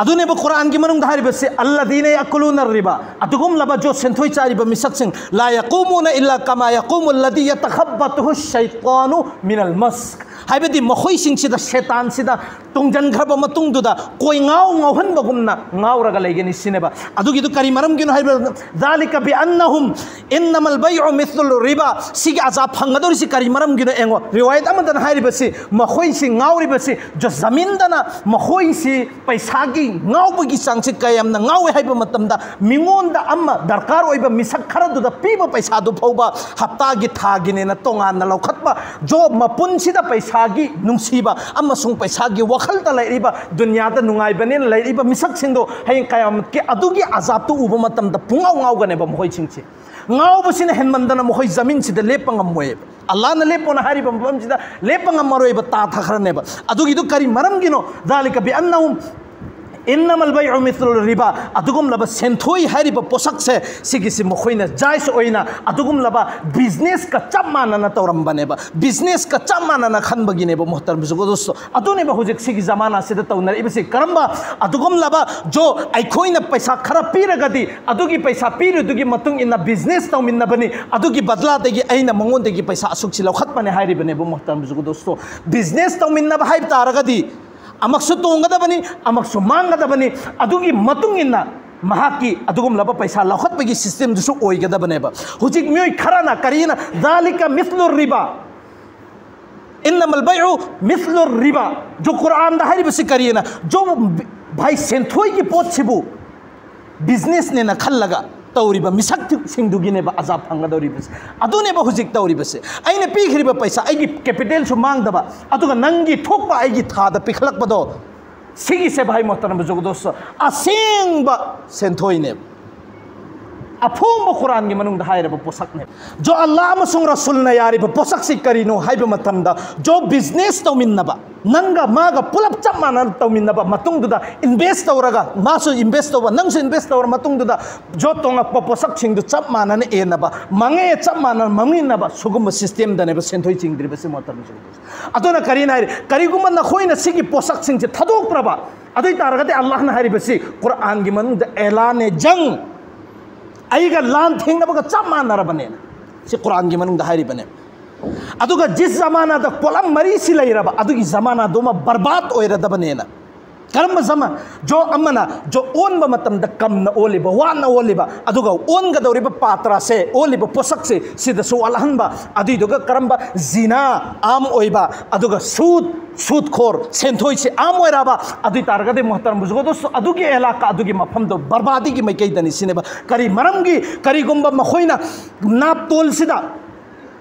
ꯑꯗꯨꯅꯦꯕ ꯀꯨꯔꯥꯟꯒꯤ ꯃꯅꯨꯡꯗ ꯍꯥꯏꯔꯤꯕꯁꯦ, "ꯑꯜꯂꯗꯤꯅ ꯌꯥꯀꯨꯂꯨꯅ ꯔꯤꯕꯥ", ꯑꯗꯨꯒꯨꯝꯂꯕ ꯖꯣ ꯁꯦꯟꯊꯣꯏ ꯆꯥꯔꯤꯕ ꯃꯤꯁꯛꯁꯤꯡ, "ꯂꯥ ꯌꯥꯀꯨꯃꯨꯅ ꯏꯜꯂꯥ ꯀꯃꯥ ꯌꯥꯀꯨꯃꯨ ꯑꯜꯂꯗꯤ ꯌꯥꯇꯈꯕꯇꯨꯍꯨ ꯁꯩꯇꯥꯅꯨ ꯃꯤꯅꯜ ꯃꯁ", ꯍꯥꯏꯕꯗꯤ ꯃꯈꯣꯏꯁꯤꯡꯁꯤꯗ ꯁꯦꯇꯥꯟꯁꯤꯗ ꯇꯨꯡꯖꯟꯈ꯭ꯔꯕ ꯃꯇꯨꯡꯗꯨꯗ ꯀꯣꯏꯉꯥꯎ ꯉꯥꯎꯍꯟꯕꯒꯨꯝꯅ ꯉꯥꯎꯔꯒ ꯂꯩꯒꯅꯤ ꯁꯤꯅꯦꯕ꯫ ꯑꯗꯨꯒꯤꯗꯨ ꯀꯔꯤ ꯃꯔꯝꯒꯤꯅꯣ ꯍꯥꯏꯕ, "ذلك بأنهم إنما البيع مثل الربا"꯫ ꯁꯤꯒꯤ ꯑꯖꯥꯕ ꯐꯪꯒꯗꯧꯔꯤꯁꯤ ꯀꯔꯤ ꯃꯔꯝꯒꯤꯅꯣ ꯌꯦꯡꯉꯣ꯫ ꯔꯤꯋꯥꯌꯠ ꯑꯃꯗꯅ ꯍꯥꯏꯔꯤꯕꯁꯤ, ꯃꯈꯣꯏꯁꯤ ꯉꯥꯎꯔꯤꯕꯁꯤ, ꯖ-, ꯖꯃꯤꯟꯗꯅ ꯃꯈꯣꯏꯁꯤ ꯄꯩꯁꯥꯒꯤ ꯉꯥꯎꯕꯒꯤ ꯆꯥꯡꯁꯤ ꯀꯌꯥꯝꯅ ꯉꯥꯎꯏ ꯍꯥꯏꯕ ꯃꯇꯝꯗ, ꯃꯤꯉꯣꯟꯗ ꯑꯃ ꯗꯔꯀꯥꯔ ꯑꯣꯏꯕ ꯃꯤꯁꯛ ꯈꯔꯗꯨꯗ ꯄꯤꯕ ꯄꯩꯁꯥꯗꯨ ꯐꯥꯎꯕ ꯍꯞꯇꯥꯒꯤ, ꯊꯥꯒꯤꯅꯦꯅ ꯇꯣꯉꯥꯟꯅ ꯂꯧꯈꯠꯄ, ꯖꯣ ꯃꯄꯨꯟꯁꯤꯗ ꯄꯩꯁꯥꯒꯤ ꯅꯨꯡꯁꯤꯕ ꯑꯃꯁꯨꯡ ꯄꯩꯁꯥꯒꯤ ꯋꯥꯈꯜꯗ ꯂꯩꯔꯤꯕ, ꯗꯨꯅꯤꯌꯥꯗ ꯅꯨꯡꯉꯥꯏꯕꯅꯦꯅ ꯂꯩꯔꯤꯕ ꯃꯤꯁꯛꯁꯤꯡꯗꯣ ꯍꯌꯦꯡ ꯀꯌꯥꯃꯠꯀꯤ ꯑꯗꯨꯒꯤ ꯑꯖꯥꯕꯇꯨ ꯎꯕ ꯃꯇꯝꯗ ꯄꯨꯡꯉꯥꯎ ꯉꯥꯎꯒꯅꯦꯕ ꯃꯈꯣꯏꯁꯤꯡꯁꯦ꯫ ꯉꯥꯎꯕꯁꯤꯅ ꯍꯦꯟꯃꯟꯗꯅ ꯃꯈꯣꯏ ꯖꯃꯤꯟꯁꯤꯗ ꯂꯦꯞꯄ ꯉꯝꯃꯣꯏꯕ꯫ ꯑꯜꯂꯥꯍꯅ ꯂꯦꯞꯄꯣꯅ ꯍꯥꯏꯔꯤꯕ ꯃꯐꯝꯁꯤꯗ ꯂꯦꯞꯄ ꯉꯝꯃꯔꯣꯏꯕ, ꯇꯥꯊꯈ꯭ꯔꯅꯦꯕ꯫ ꯑꯗꯨꯒꯤꯗꯨ ꯀꯔꯤ ꯃꯔꯝꯒꯤꯅꯣ? ذلك بأنهم إنما البيع مثل الربا꯫ ꯑꯗꯨꯒꯨꯝꯂꯕ ꯁꯦꯟꯊꯣꯏ ꯍꯥꯏꯔꯤꯕ ꯄꯣꯠꯁꯛꯁꯦ, ꯁꯤꯒꯤꯁꯤ ꯃꯈꯣꯏꯅ ꯖꯥꯏꯖ ꯑꯣꯏꯅ ꯑꯗꯨꯒꯨꯝꯂꯕ ꯕꯤꯖꯤꯅꯦꯁꯀ ꯆꯞ ꯃꯥꯟꯅꯅ ꯇꯧꯔꯝꯕꯅꯦꯕ, ꯕꯤꯖꯤꯅꯦꯁꯀ ꯆꯞ ꯃꯥꯟꯅꯅ ꯈꯟꯕꯒꯤꯅꯦꯕ, ꯃꯨꯍꯇꯔꯝ ꯕꯨꯖꯨꯔꯒ ꯗꯣꯁꯇꯣ꯫ ꯑꯗꯨꯅꯦꯕ ꯍꯧꯖꯤꯛ ꯁꯤꯒꯤ ꯖꯃꯥꯅꯥꯁꯤꯗ ꯇꯧꯅꯔꯛꯏꯕꯁꯤ꯫ ꯀꯔꯝꯕ ꯑꯗꯨꯒꯨꯝꯂꯕ ꯖꯣ, ꯑꯩꯈꯣꯏꯅ ꯄꯩꯁꯥ ꯈꯔ ꯄꯤꯔꯒꯗꯤ, ꯑꯗꯨꯒꯤ ꯄꯩꯁꯥ ꯄꯤꯔꯤꯗꯨꯒꯤ ꯃꯇꯨꯡ ꯏꯟꯅ ꯕꯤꯖꯤꯅꯦꯁ ꯇꯧꯃꯤꯟꯅꯕꯅꯤ, ꯑꯗꯨꯒꯤ ꯕꯗꯂꯥꯗꯒꯤ ꯑꯩꯅ ꯃꯉꯣꯟꯗꯒꯤ ꯄꯩꯁꯥ ꯑꯁꯨꯛꯁꯤ ꯂꯧꯈꯠꯄꯅꯦ ꯍꯥꯏꯔꯤꯕꯅꯦꯕ, ꯃꯨꯍꯇꯔꯝ ꯕꯨꯖꯨꯔꯒ ꯗꯣꯁꯇꯣ꯫ ꯕꯤꯖꯤꯅꯦꯁ ꯇꯧꯃꯤꯟꯅꯕ ꯍꯥꯏꯕ ꯇꯥꯔꯒꯗꯤ ꯑꯃꯛꯁꯨ ꯇꯣꯡꯒꯗꯕꯅꯤ, ꯑꯃꯛꯁꯨ ꯃꯥꯡꯒꯗꯕꯅꯤ꯫ ꯑꯗꯨꯒꯤ ꯃꯇꯨꯡ ꯏꯟꯅ ꯃꯍꯥꯛꯀꯤ ꯑꯗꯨꯒꯨꯝꯂꯕ ꯄꯩꯁꯥ ꯂꯧꯈꯠꯄꯒꯤ ꯁꯤꯁꯇꯦꯝꯗꯨꯁꯨ ꯑꯣꯏꯒꯗꯕꯅꯦꯕ꯫ ꯍꯧꯖꯤꯛ ꯃꯤꯑꯣꯏ ꯈꯔꯅ ꯀꯔꯤꯅ, ذلك مثل الربا، إنما البيع مثل الربا꯫ ꯖꯣ ꯀꯨꯔꯥꯟꯗ ꯍꯥꯏꯔꯤꯕꯁꯤ ꯀꯔꯤꯅ? ꯖꯣ ꯚꯥꯏ, ꯁꯦꯟꯊꯣꯏꯒꯤ ꯄꯣꯠꯁꯤꯕꯨ ꯕꯤꯖꯤꯅꯦꯁꯅꯦꯅ ꯈꯜꯂꯒ ꯇꯧꯔꯤꯕ ꯃꯤꯁꯛꯁꯤꯡꯗꯨꯒꯤꯅꯦꯕ ꯑꯖꯥꯕ ꯐꯪꯒꯗꯧꯔꯤꯕꯁꯦ꯫ ꯑꯗꯨꯅꯦꯕ ꯍꯧꯖꯤꯛ ꯇꯧꯔꯤꯕꯁꯦ꯫ ꯑꯩꯅ ꯄꯤꯈ꯭ꯔꯤꯕ ꯄꯩꯁꯥ, ꯑꯩꯒꯤ ꯀꯦꯄꯤꯇꯦꯜꯁꯨ ꯃꯥꯡꯗꯕ, ꯑꯗꯨꯒ ꯅꯪꯒꯤ ꯊꯣꯛꯄ ꯑꯩꯒꯤ ꯊꯥꯗ ꯄꯤꯈꯠꯂꯛꯄꯗꯣ, ꯁꯤꯒꯤꯁꯦ ꯚꯥꯏ, ꯃꯨꯍꯇꯔꯝ ꯕꯨꯖꯨꯔꯒ ꯗꯣꯁꯇꯣ, ꯑꯁꯦꯡꯕ ꯁꯦꯟꯊꯣꯏꯅꯦꯕ꯫ ꯑꯐꯣꯡꯕ ꯀꯨꯔꯥꯟꯒꯤ ꯃꯅꯨꯡꯗ ꯍꯥꯏꯔꯕ ꯄꯣꯠꯁꯛꯅꯦ꯫ ꯖꯣ ꯑꯜꯂꯥ ꯑꯃꯁꯨꯡ ꯔꯁꯨꯜꯅ ꯌꯥꯔꯤꯕ ꯄꯣꯠꯁꯛꯁꯤ ꯀꯔꯤꯅꯣ ꯍꯥꯏꯕ ꯃꯇꯝꯗ, ꯖꯣ ꯕꯤꯖꯤꯅꯦꯁ ꯇꯧꯃꯤꯟꯅꯕ, ꯅꯪꯒ ꯃꯥꯒ ꯄꯨꯂꯞ ꯆꯞ ꯃꯥꯟꯅꯅ ꯇꯧꯃꯤꯟꯅꯕ ꯃꯇꯨꯡꯗꯨꯗ, ꯏꯟꯚꯦꯁ ꯇꯧꯔꯒ, ꯃꯥꯁꯨ ꯏꯟꯚꯦꯁ ꯇꯧꯕ, ꯅꯪꯁꯨ ꯏꯟꯚꯦꯁ ꯇꯧꯔ ꯃꯇꯨꯡꯗꯨꯗ, ꯖꯣ ꯇꯣꯉꯛꯄ ꯄꯣꯠꯁꯛꯁꯤꯡꯗꯨ ꯆꯞ ꯃꯥꯟꯅꯅ ꯌꯦꯟꯅꯕ, ꯃꯉꯦ ꯆꯞ ꯃꯥꯟꯅꯅ ꯃꯥꯡꯃꯤꯟꯅꯕ, ꯁꯤꯒꯨꯝꯕ ꯁꯤꯁꯇꯦꯝꯗꯅꯦꯕ ꯁꯦꯟꯊꯣꯏ ꯆꯤꯡꯗ꯭ꯔꯤꯕꯁꯤ ꯃꯇꯝꯁꯤꯡꯗꯨ꯫ ꯑꯗꯨꯅ ꯀꯔꯤꯅ ꯍꯥꯏꯔꯤ? ꯀꯔꯤꯒꯨꯝꯕ ꯅꯈꯣꯏꯅ ꯁꯤꯒꯤ ꯄꯣꯠꯁꯛꯁꯤꯡꯁꯦ ꯊꯥꯗꯣꯛꯄ꯭ꯔꯕ, ꯑꯗꯨ ꯑꯣꯏ ꯇꯥꯔꯒꯗꯤ ꯑꯜꯂꯥꯍꯅ ꯍꯥꯏꯔꯤꯕꯁꯤ ꯀꯨꯔꯥꯟꯒꯤ ꯃꯅꯨꯡꯗ ꯑꯦꯂꯥꯅꯦ ꯖꯪ, ꯑꯩꯒ ꯂꯥꯟ ꯊꯦꯡꯅꯕꯒ ꯆꯞ ꯃꯥꯟꯅꯔꯕꯅꯦꯅ꯫ ꯁꯤ ꯀꯨꯔꯥꯟꯒꯤ ꯃꯅꯨꯡꯗ ꯍꯥꯏꯔꯤꯕꯅꯦ꯫ ꯑꯗꯨꯒ ꯖꯤꯁ ꯖꯃꯥꯅꯥꯗ ꯄꯣꯠꯂꯝ ꯃꯔꯤꯁꯤ ꯂꯩꯔꯕ, ꯑꯗꯨꯒꯤ ꯖꯃꯥꯅꯥꯗꯨꯃ ꯕꯔꯕꯥꯗ ꯑꯣꯏꯔꯗꯕꯅꯦꯅ꯫ ꯀꯔꯝꯕ ꯖꯃꯥ? ꯖꯣ ꯑꯃꯅ ꯖꯣ ꯑꯣꯟꯕ ꯃꯇꯝꯗ ꯀꯝꯅ ꯑꯣꯜꯂꯤꯕ, ꯋꯥꯅ ꯑꯣꯜꯂꯤꯕ, ꯑꯗꯨꯒ ꯑꯣꯟꯒꯗꯧꯔꯤꯕ ꯄꯥꯇ꯭ꯔꯁꯦ, ꯑꯣꯜꯂꯤꯕ ꯄꯣꯠꯁꯛꯁꯦ, ꯁꯤꯗꯁꯨ ꯋꯥꯠꯍꯟꯕ, ꯑꯗꯨꯏꯗꯨꯒ ꯀꯔꯝꯕ? ꯖꯤꯅꯥ ꯑꯥꯝ ꯑꯣꯏꯕ, ꯑꯗꯨꯒ ꯁꯨꯠ, ꯁꯨꯠ ꯈꯣꯔ, ꯁꯦꯟꯊꯣꯏꯁꯦ ꯑꯥꯝ ꯑꯣꯏꯔꯕ, ꯑꯗꯨ ꯑꯣꯏ ꯇꯥꯔꯒꯗꯤ ꯃꯨꯍꯇꯔꯝ ꯕꯨꯖꯨꯒꯗꯣꯁꯨ ꯑꯗꯨꯒꯤ ꯑꯦꯂꯥꯀꯥ, ꯑꯗꯨꯒꯤ ꯃꯐꯝꯗꯣ ꯕꯔꯕꯥꯗꯤꯒꯤ ꯃꯥꯏꯀꯩꯗꯅꯤ ꯁꯤꯅꯦꯕ꯫ ꯀꯔꯤ ꯃꯔꯝꯒꯤ? ꯀꯔꯤꯒꯨꯝꯕ ꯃꯈꯣꯏꯅ ꯅꯥꯞꯇꯣꯜꯁꯤꯗ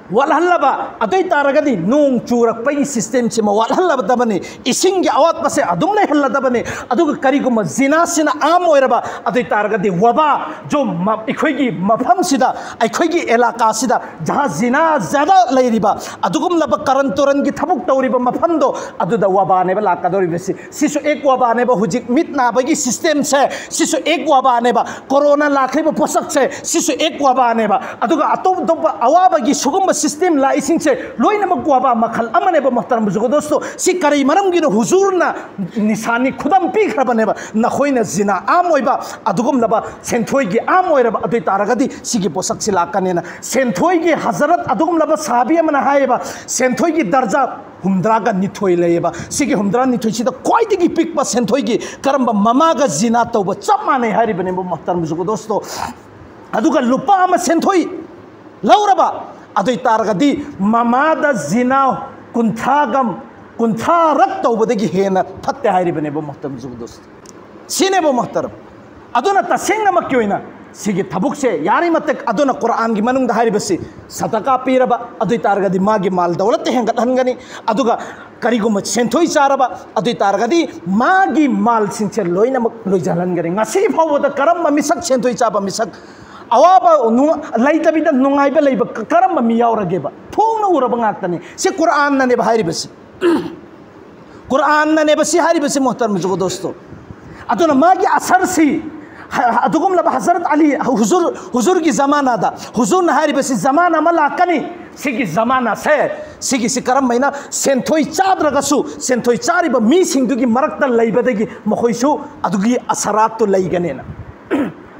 ꯋꯥꯠꯍꯜꯂꯕ, ꯑꯗꯨ ꯑꯣꯏ ꯇꯥꯔꯒꯗꯤ ꯅꯣꯡ ꯆꯨꯔꯛꯄꯒꯤ ꯁꯤꯁꯇꯦꯝꯁꯤꯃ ꯋꯥꯠꯍꯜꯂꯗꯕꯅꯤ, ꯏꯁꯤꯡꯒꯤ ꯑꯋꯥꯠꯄꯁꯦ ꯑꯗꯨꯝ ꯂꯩꯍꯜꯂꯗꯕꯅꯤ꯫ ꯑꯗꯨꯒ ꯀꯔꯤꯒꯨꯝꯕ ꯖꯤꯅꯥꯁꯤꯅ ꯑꯥꯝ ꯑꯣꯏꯔꯕ, ꯑꯗꯨ ꯑꯣꯏ ꯇꯥꯔꯒꯗꯤ ꯋꯕꯥ, ꯖꯣ ꯃ-, ꯑꯩꯈꯣꯏꯒꯤ ꯃꯐꯝꯁꯤꯗ, ꯑꯩꯈꯣꯏꯒꯤ ꯑꯦꯂꯥꯀꯥꯁꯤꯗ ꯖꯍꯥ ꯖꯤꯅꯥ ꯖ꯭ꯌꯥꯗꯥ ꯂꯩꯔꯤꯕ ꯑꯗꯨꯒꯨꯝꯂꯕ ꯀꯔꯟ ꯇꯨꯔꯟꯒꯤ ꯊꯕꯛ ꯇꯧꯔꯤꯕ ꯃꯐꯝꯗꯣ, ꯑꯗꯨꯗ ꯋꯕꯥꯅꯦꯕ ꯂꯥꯛꯀꯗꯧꯔꯤꯕꯁꯤ꯫ ꯁꯤꯁꯨ ꯑꯦꯛ ꯋꯕꯥꯅꯦꯕ꯫ ꯍꯧꯖꯤꯛ ꯃꯤꯠ ꯅꯥꯕꯒꯤ ꯁꯤꯁꯇꯦꯝꯁꯦ, ꯁꯤꯁꯨ ꯑꯦꯛ ꯋꯕꯥꯅꯦꯕ꯫ ꯀꯣꯔꯣꯅꯥ ꯂꯥꯛꯈ꯭ꯔꯤꯕ ꯄꯣꯠꯁꯛꯁꯦ, ꯁꯤꯁꯨ ꯑꯦꯛ ꯋꯕꯥꯅꯦꯕ꯫ ꯑꯗꯨꯒ ꯑꯇꯣꯞ ꯑꯇꯣꯞꯄ ꯑꯋꯥꯕꯒꯤ ꯁꯤꯒꯨꯝꯕ ꯁꯤꯁꯇꯦꯝ ꯂꯥꯛꯏꯁꯤꯡꯁꯦ ꯂꯣꯏꯅꯃꯛ ꯋꯕꯥ ꯃꯈꯜ ꯑꯃꯅꯦꯕ, ꯃꯨꯍꯇꯔꯝ ꯕꯨꯖꯨꯒꯗꯣꯁꯇꯣ꯫ ꯁꯤ ꯀꯔꯤ ꯃꯔꯝꯒꯤꯅꯣ? ꯍꯨꯖꯨꯔꯅ ꯅꯤꯁꯥꯅꯤ, ꯈꯨꯗꯝ ꯄꯤꯈ꯭ꯔꯕꯅꯦꯕ꯫ ꯅꯈꯣꯏꯅ ꯖꯤꯅꯥ ꯑꯥꯝ ꯑꯣꯏꯕ, ꯑꯗꯨꯒꯨꯝꯂꯕ ꯁꯦꯟꯊꯣꯏꯒꯤ ꯑꯥꯝ ꯑꯣꯏꯔꯕ, ꯑꯗꯨ ꯑꯣꯏ ꯇꯥꯔꯒꯗꯤ ꯁꯤꯒꯤ ꯄꯣꯠꯁꯛꯁꯤ ꯂꯥꯛꯀꯅꯦꯅ꯫ ꯁꯦꯟꯊꯣꯏꯒꯤ ꯍꯖꯔꯠ ꯑꯗꯨꯒꯨꯝꯂꯕ ꯁꯍꯥꯕꯤ ꯑꯃꯅ ꯍꯥꯏꯌꯦꯕ, ꯁꯦꯟꯊꯣꯏꯒꯤ ꯗꯔꯖꯥ ꯍꯨꯝꯗ꯭ꯔꯥꯒ ꯅꯤꯊꯣꯏ ꯂꯩꯌꯦꯕ꯫ ꯁꯤꯒꯤ ꯍꯨꯝꯗ꯭ꯔꯥ ꯅꯤꯊꯣꯏꯁꯤꯗ ꯈ꯭ꯋꯥꯏꯗꯒꯤ ꯄꯤꯛꯄ ꯁꯦꯟꯊꯣꯏꯒꯤ ꯀꯔꯝꯕ? ꯃꯃꯥꯒ ꯖꯤꯅꯥ ꯇꯧꯕ ꯆꯞ ꯃꯥꯟꯅꯩ ꯍꯥꯏꯔꯤꯕꯅꯦꯕ, ꯃꯨꯍꯇꯔꯝ ꯕꯨꯖꯨꯒꯗꯣꯁꯇꯣ꯫ ꯑꯗꯨꯒ ꯂꯨꯄꯥ ꯑꯃ ꯁꯦꯟꯊꯣꯏ ꯂꯧꯔꯕ, ꯑꯗꯨ ꯑꯣꯏ ꯇꯥꯔꯒꯗꯤ ꯃꯃꯥꯗ ꯖꯤꯅꯥ ꯀꯨꯟꯊ꯭ꯔꯥꯒ, ꯀꯨꯟꯊ꯭ꯔꯥꯔꯛ ꯇꯧꯕꯗꯒꯤ ꯍꯦꯟꯅ ꯐꯠꯇꯦ ꯍꯥꯏꯔꯤꯕꯅꯦꯕ, ꯃꯨꯍꯇꯔꯝ ꯕꯨꯖꯨꯒꯗꯣꯁꯇꯣ꯫ ꯁꯤꯅꯦꯕ, ꯃꯨꯍꯇꯔꯝ꯫ ꯑꯗꯨꯅ ꯇꯁꯦꯡꯅꯃꯛꯀꯤ ꯑꯣꯏꯅ ꯁꯤꯒꯤ ꯊꯕꯛꯁꯦ ꯌꯥꯔꯤ ꯃꯇꯤꯛ, ꯑꯗꯨꯅ ꯀꯨꯔꯥꯟꯒꯤ ꯃꯅꯨꯡꯗ ꯍꯥꯏꯔꯤꯕꯁꯤ, ꯁꯗꯀꯥ ꯄꯤꯔꯕ, ꯑꯗꯨ ꯑꯣꯏ ꯇꯥꯔꯒꯗꯤ ꯃꯥꯒꯤ ꯃꯥꯜ ꯗꯧꯂꯠꯇ ꯍꯦꯟꯒꯠꯍꯟꯒꯅꯤ꯫ ꯑꯗꯨꯒ ꯀꯔꯤꯒꯨꯝꯕ ꯁꯦꯟꯊꯣꯏ ꯆꯥꯔꯕ, ꯑꯗꯨ ꯑꯣꯏ ꯇꯥꯔꯒꯗꯤ ꯃꯥꯒꯤ ꯃꯥꯜꯁꯤꯡꯁꯦ ꯂꯣꯏꯅꯃꯛ ꯂꯣꯏꯁꯤꯜꯍꯟꯒꯅꯤ꯫ ꯉꯁꯤ ꯐꯥꯎꯕꯗ ꯀꯔꯝꯕ ꯃꯤꯁꯛ, ꯁꯦꯟꯊꯣꯏ ꯆꯥꯕ ꯃꯤꯁꯛ ꯑꯋꯥꯕ ꯅꯨꯡ- ꯂꯩꯇꯕꯤꯗ ꯅꯨꯡꯉꯥꯏꯕ ꯂꯩꯕ ꯀ- ꯀꯔꯝꯕ ꯃꯤ ꯌꯥꯎꯔꯒꯦꯕ? ꯊꯣꯡꯅ ꯎꯔꯕ ꯉꯥꯛꯇꯅꯤ꯫ ꯁꯤ ꯀꯨꯔꯥꯟꯅꯅꯦꯕ ꯍꯥꯏꯔꯤꯕꯁꯤ꯫ ꯀꯨꯔꯥꯟꯅꯅꯦꯕ ꯁꯤ ꯍꯥꯏꯔꯤꯕꯁꯤ, ꯃꯣꯍꯇꯔꯝ ꯖꯨꯒꯣ ꯗꯣꯁꯇꯣ꯫ ꯑꯗꯨꯅ ꯃꯥꯒꯤ ꯑꯁꯔꯁꯤ, ꯍ- ꯑꯗꯨꯒꯨꯝꯂꯕ ꯍꯖꯔꯠ ꯑꯂꯤ, ꯍꯨꯖꯨꯔ, ꯍꯨꯖꯨꯔꯒꯤ ꯖꯃꯥꯅꯥꯗ, ꯍꯨꯖꯨꯔꯅ ꯍꯥꯏꯔꯤꯕꯁꯤ, ꯖꯃꯥꯅꯥ ꯑꯃ ꯂꯥꯛꯀꯅꯤ, ꯁꯤꯒꯤ ꯖꯃꯥꯅꯥꯁꯦ, ꯁꯤꯒꯤꯁꯤ ꯀꯔꯝꯕ ꯍꯥꯏꯅ, ꯁꯦꯟꯊꯣꯏ ꯆꯥꯗ꯭ꯔꯒꯁꯨ ꯁꯦꯟꯊꯣꯏ ꯆꯥꯔꯤꯕ ꯃꯤꯁꯤꯡꯗꯨꯒꯤ ꯃꯔꯛꯇ ꯂꯩꯕꯗꯒꯤ ꯃꯈꯣꯏꯁꯨ ꯑꯗꯨꯒꯤ ꯑꯁꯔꯥꯠꯇꯨ ꯂꯩꯒꯅꯦꯅ꯫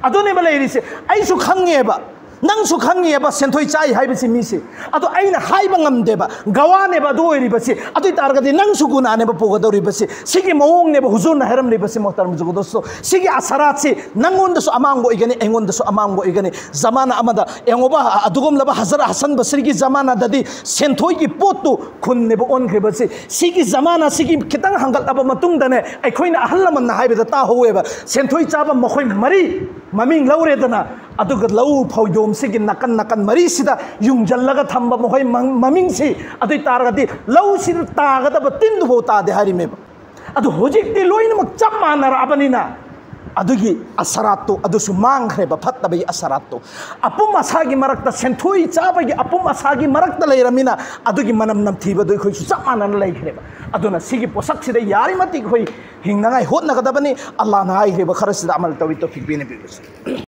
ꯑꯗꯨꯅꯦꯕ ꯂꯩꯔꯤꯁꯦ꯫ ꯑꯩꯁꯨ ꯈꯪꯉꯦꯕ, ꯅꯪꯁꯨ ꯈꯪꯉꯦꯕ, ꯁꯦꯟꯊꯣꯏ ꯆꯥꯏ ꯍꯥꯏꯕꯁꯤ ꯃꯤꯁꯦ꯫ ꯑꯗꯣ ꯑꯩꯅ ꯍꯥꯏꯕ ꯉꯝꯗꯦꯕ, ꯒꯋꯥꯅꯦꯕ ꯑꯗꯨ ꯑꯣꯏꯔꯤꯕꯁꯤ꯫ ꯑꯗꯨ ꯑꯣꯏ ꯇꯥꯔꯒꯗꯤ ꯅꯪꯁꯨ ꯒꯨꯅꯥꯅꯦꯕ ꯄꯨꯒꯗꯧꯔꯤꯕꯁꯤ꯫ ꯁꯤꯒꯤ ꯃꯑꯣꯡꯅꯦꯕ ꯍꯨꯖꯨꯔꯅ ꯍꯥꯏꯔꯝꯂꯤꯕꯁꯤ, ꯃꯣꯍꯇꯔꯝ ꯖꯨꯒꯣ ꯗꯣꯁꯇꯣ꯫ ꯁꯤꯒꯤ ꯑꯁꯔꯥꯠꯁꯤ ꯅꯪꯉꯣꯟꯗꯁꯨ ꯑꯃꯥꯡꯕ ꯑꯣꯏꯒꯅꯤ, ꯑꯩꯉꯣꯟꯗꯁꯨ ꯑꯃꯥꯡꯕ ꯑꯣꯏꯒꯅꯤ꯫ ꯖꯃꯥꯅꯥ ꯑꯃꯗ ꯌꯦꯡꯉꯣꯕ, ꯑꯗꯨꯒꯨꯝꯂꯕ ꯍꯖꯔꯠ ꯍꯁꯟ ꯕꯁꯔꯤꯒꯤ ꯖꯃꯥꯅꯥꯗꯗꯤ ꯁꯦꯟꯊꯣꯏꯒꯤ ꯄꯣꯠꯇꯨ ꯈꯨꯟꯅꯦꯕ ꯑꯣꯟꯈ꯭ꯔꯤꯕꯁꯤ꯫ ꯁꯤꯒꯤ ꯖꯃꯥꯅꯥ ꯁꯤꯒꯤ ꯈꯤꯇꯪ ꯍꯪꯒꯠꯂꯕ ꯃꯇꯨꯡꯗꯅꯦ, ꯑꯩꯈꯣꯏꯅ ꯑꯍꯜ ꯂꯃꯟꯅ ꯍꯥꯏꯕꯗ ꯇꯥꯍꯧꯋꯦꯕ, ꯁꯦꯟꯊꯣꯏ ꯆꯥꯕ ꯃꯈꯣꯏ ꯃꯔꯤ ꯃꯃꯤꯡ ꯂꯧꯔꯦꯗꯅ, ꯑꯗꯨꯒ ꯂꯧ ꯐꯧꯗꯣꯝꯁꯤꯒꯤ ꯅꯥꯀꯟ ꯅꯥꯀꯟ ꯃꯔꯤꯁꯤꯗ ꯌꯨꯡꯁꯤꯜꯂꯒ ꯊꯝꯕ ꯃꯈꯣꯏ ꯃ- ꯃꯃꯤꯡꯁꯤ, ꯑꯗꯨ ꯑꯣꯏ ꯇꯥꯔꯒꯗꯤ ꯂꯧꯁꯤꯗ ꯇꯥꯒꯗꯕ ꯇꯤꯟꯗꯨꯐꯥꯎ ꯇꯥꯗꯦ ꯍꯥꯏꯔꯤꯃꯦꯕ꯫ ꯑꯗꯨ ꯍꯧꯖꯤꯛꯇꯤ ꯂꯣꯏꯅꯃꯛ ꯆꯞ ꯃꯥꯟꯅꯔꯛꯑꯕꯅꯤꯅ, ꯑꯗꯨꯒꯤ ꯑꯁꯔꯥꯠꯇꯣ ꯑꯗꯨꯁꯨ ꯃꯥꯡꯈ꯭ꯔꯦꯕ, ꯐꯠꯇꯕꯒꯤ ꯑꯁꯔꯥꯠꯇꯣ꯫ ꯑꯄꯨꯝ ꯑꯁꯥꯒꯤ ꯃꯔꯛꯇ, ꯁꯦꯟꯊꯣꯏ ꯆꯥꯕꯒꯤ ꯑꯄꯨꯝ ꯑꯁꯥꯒꯤ ꯃꯔꯛꯇ ꯂꯩꯔꯃꯤꯅ, ꯑꯗꯨꯒꯤ ꯃꯅꯝ ꯅꯝꯊꯤꯕꯗꯣ ꯑꯩꯈꯣꯏꯁꯨ ꯆꯞ ꯃꯥꯟꯅꯅ ꯂꯩꯈ꯭ꯔꯦꯕ꯫ ꯑꯗꯨꯅ ꯁꯤꯒꯤ ꯄꯣꯠꯁꯛꯁꯤꯗ ꯌꯥꯔꯤ ꯃꯇꯤꯛ ꯑꯩꯈꯣꯏ ꯍꯤꯡꯅꯉꯥꯏ ꯍꯣꯠꯅꯒꯗꯕꯅꯤ꯫ ꯑꯜꯂꯥꯍꯅ ꯍꯥꯏꯈ꯭ꯔꯤꯕ ꯈꯔꯁꯤꯗ ꯑꯃꯜ ꯇꯧꯏ ꯇꯧꯐꯤꯛ ꯄꯤꯅꯕꯤꯔꯁꯨ꯫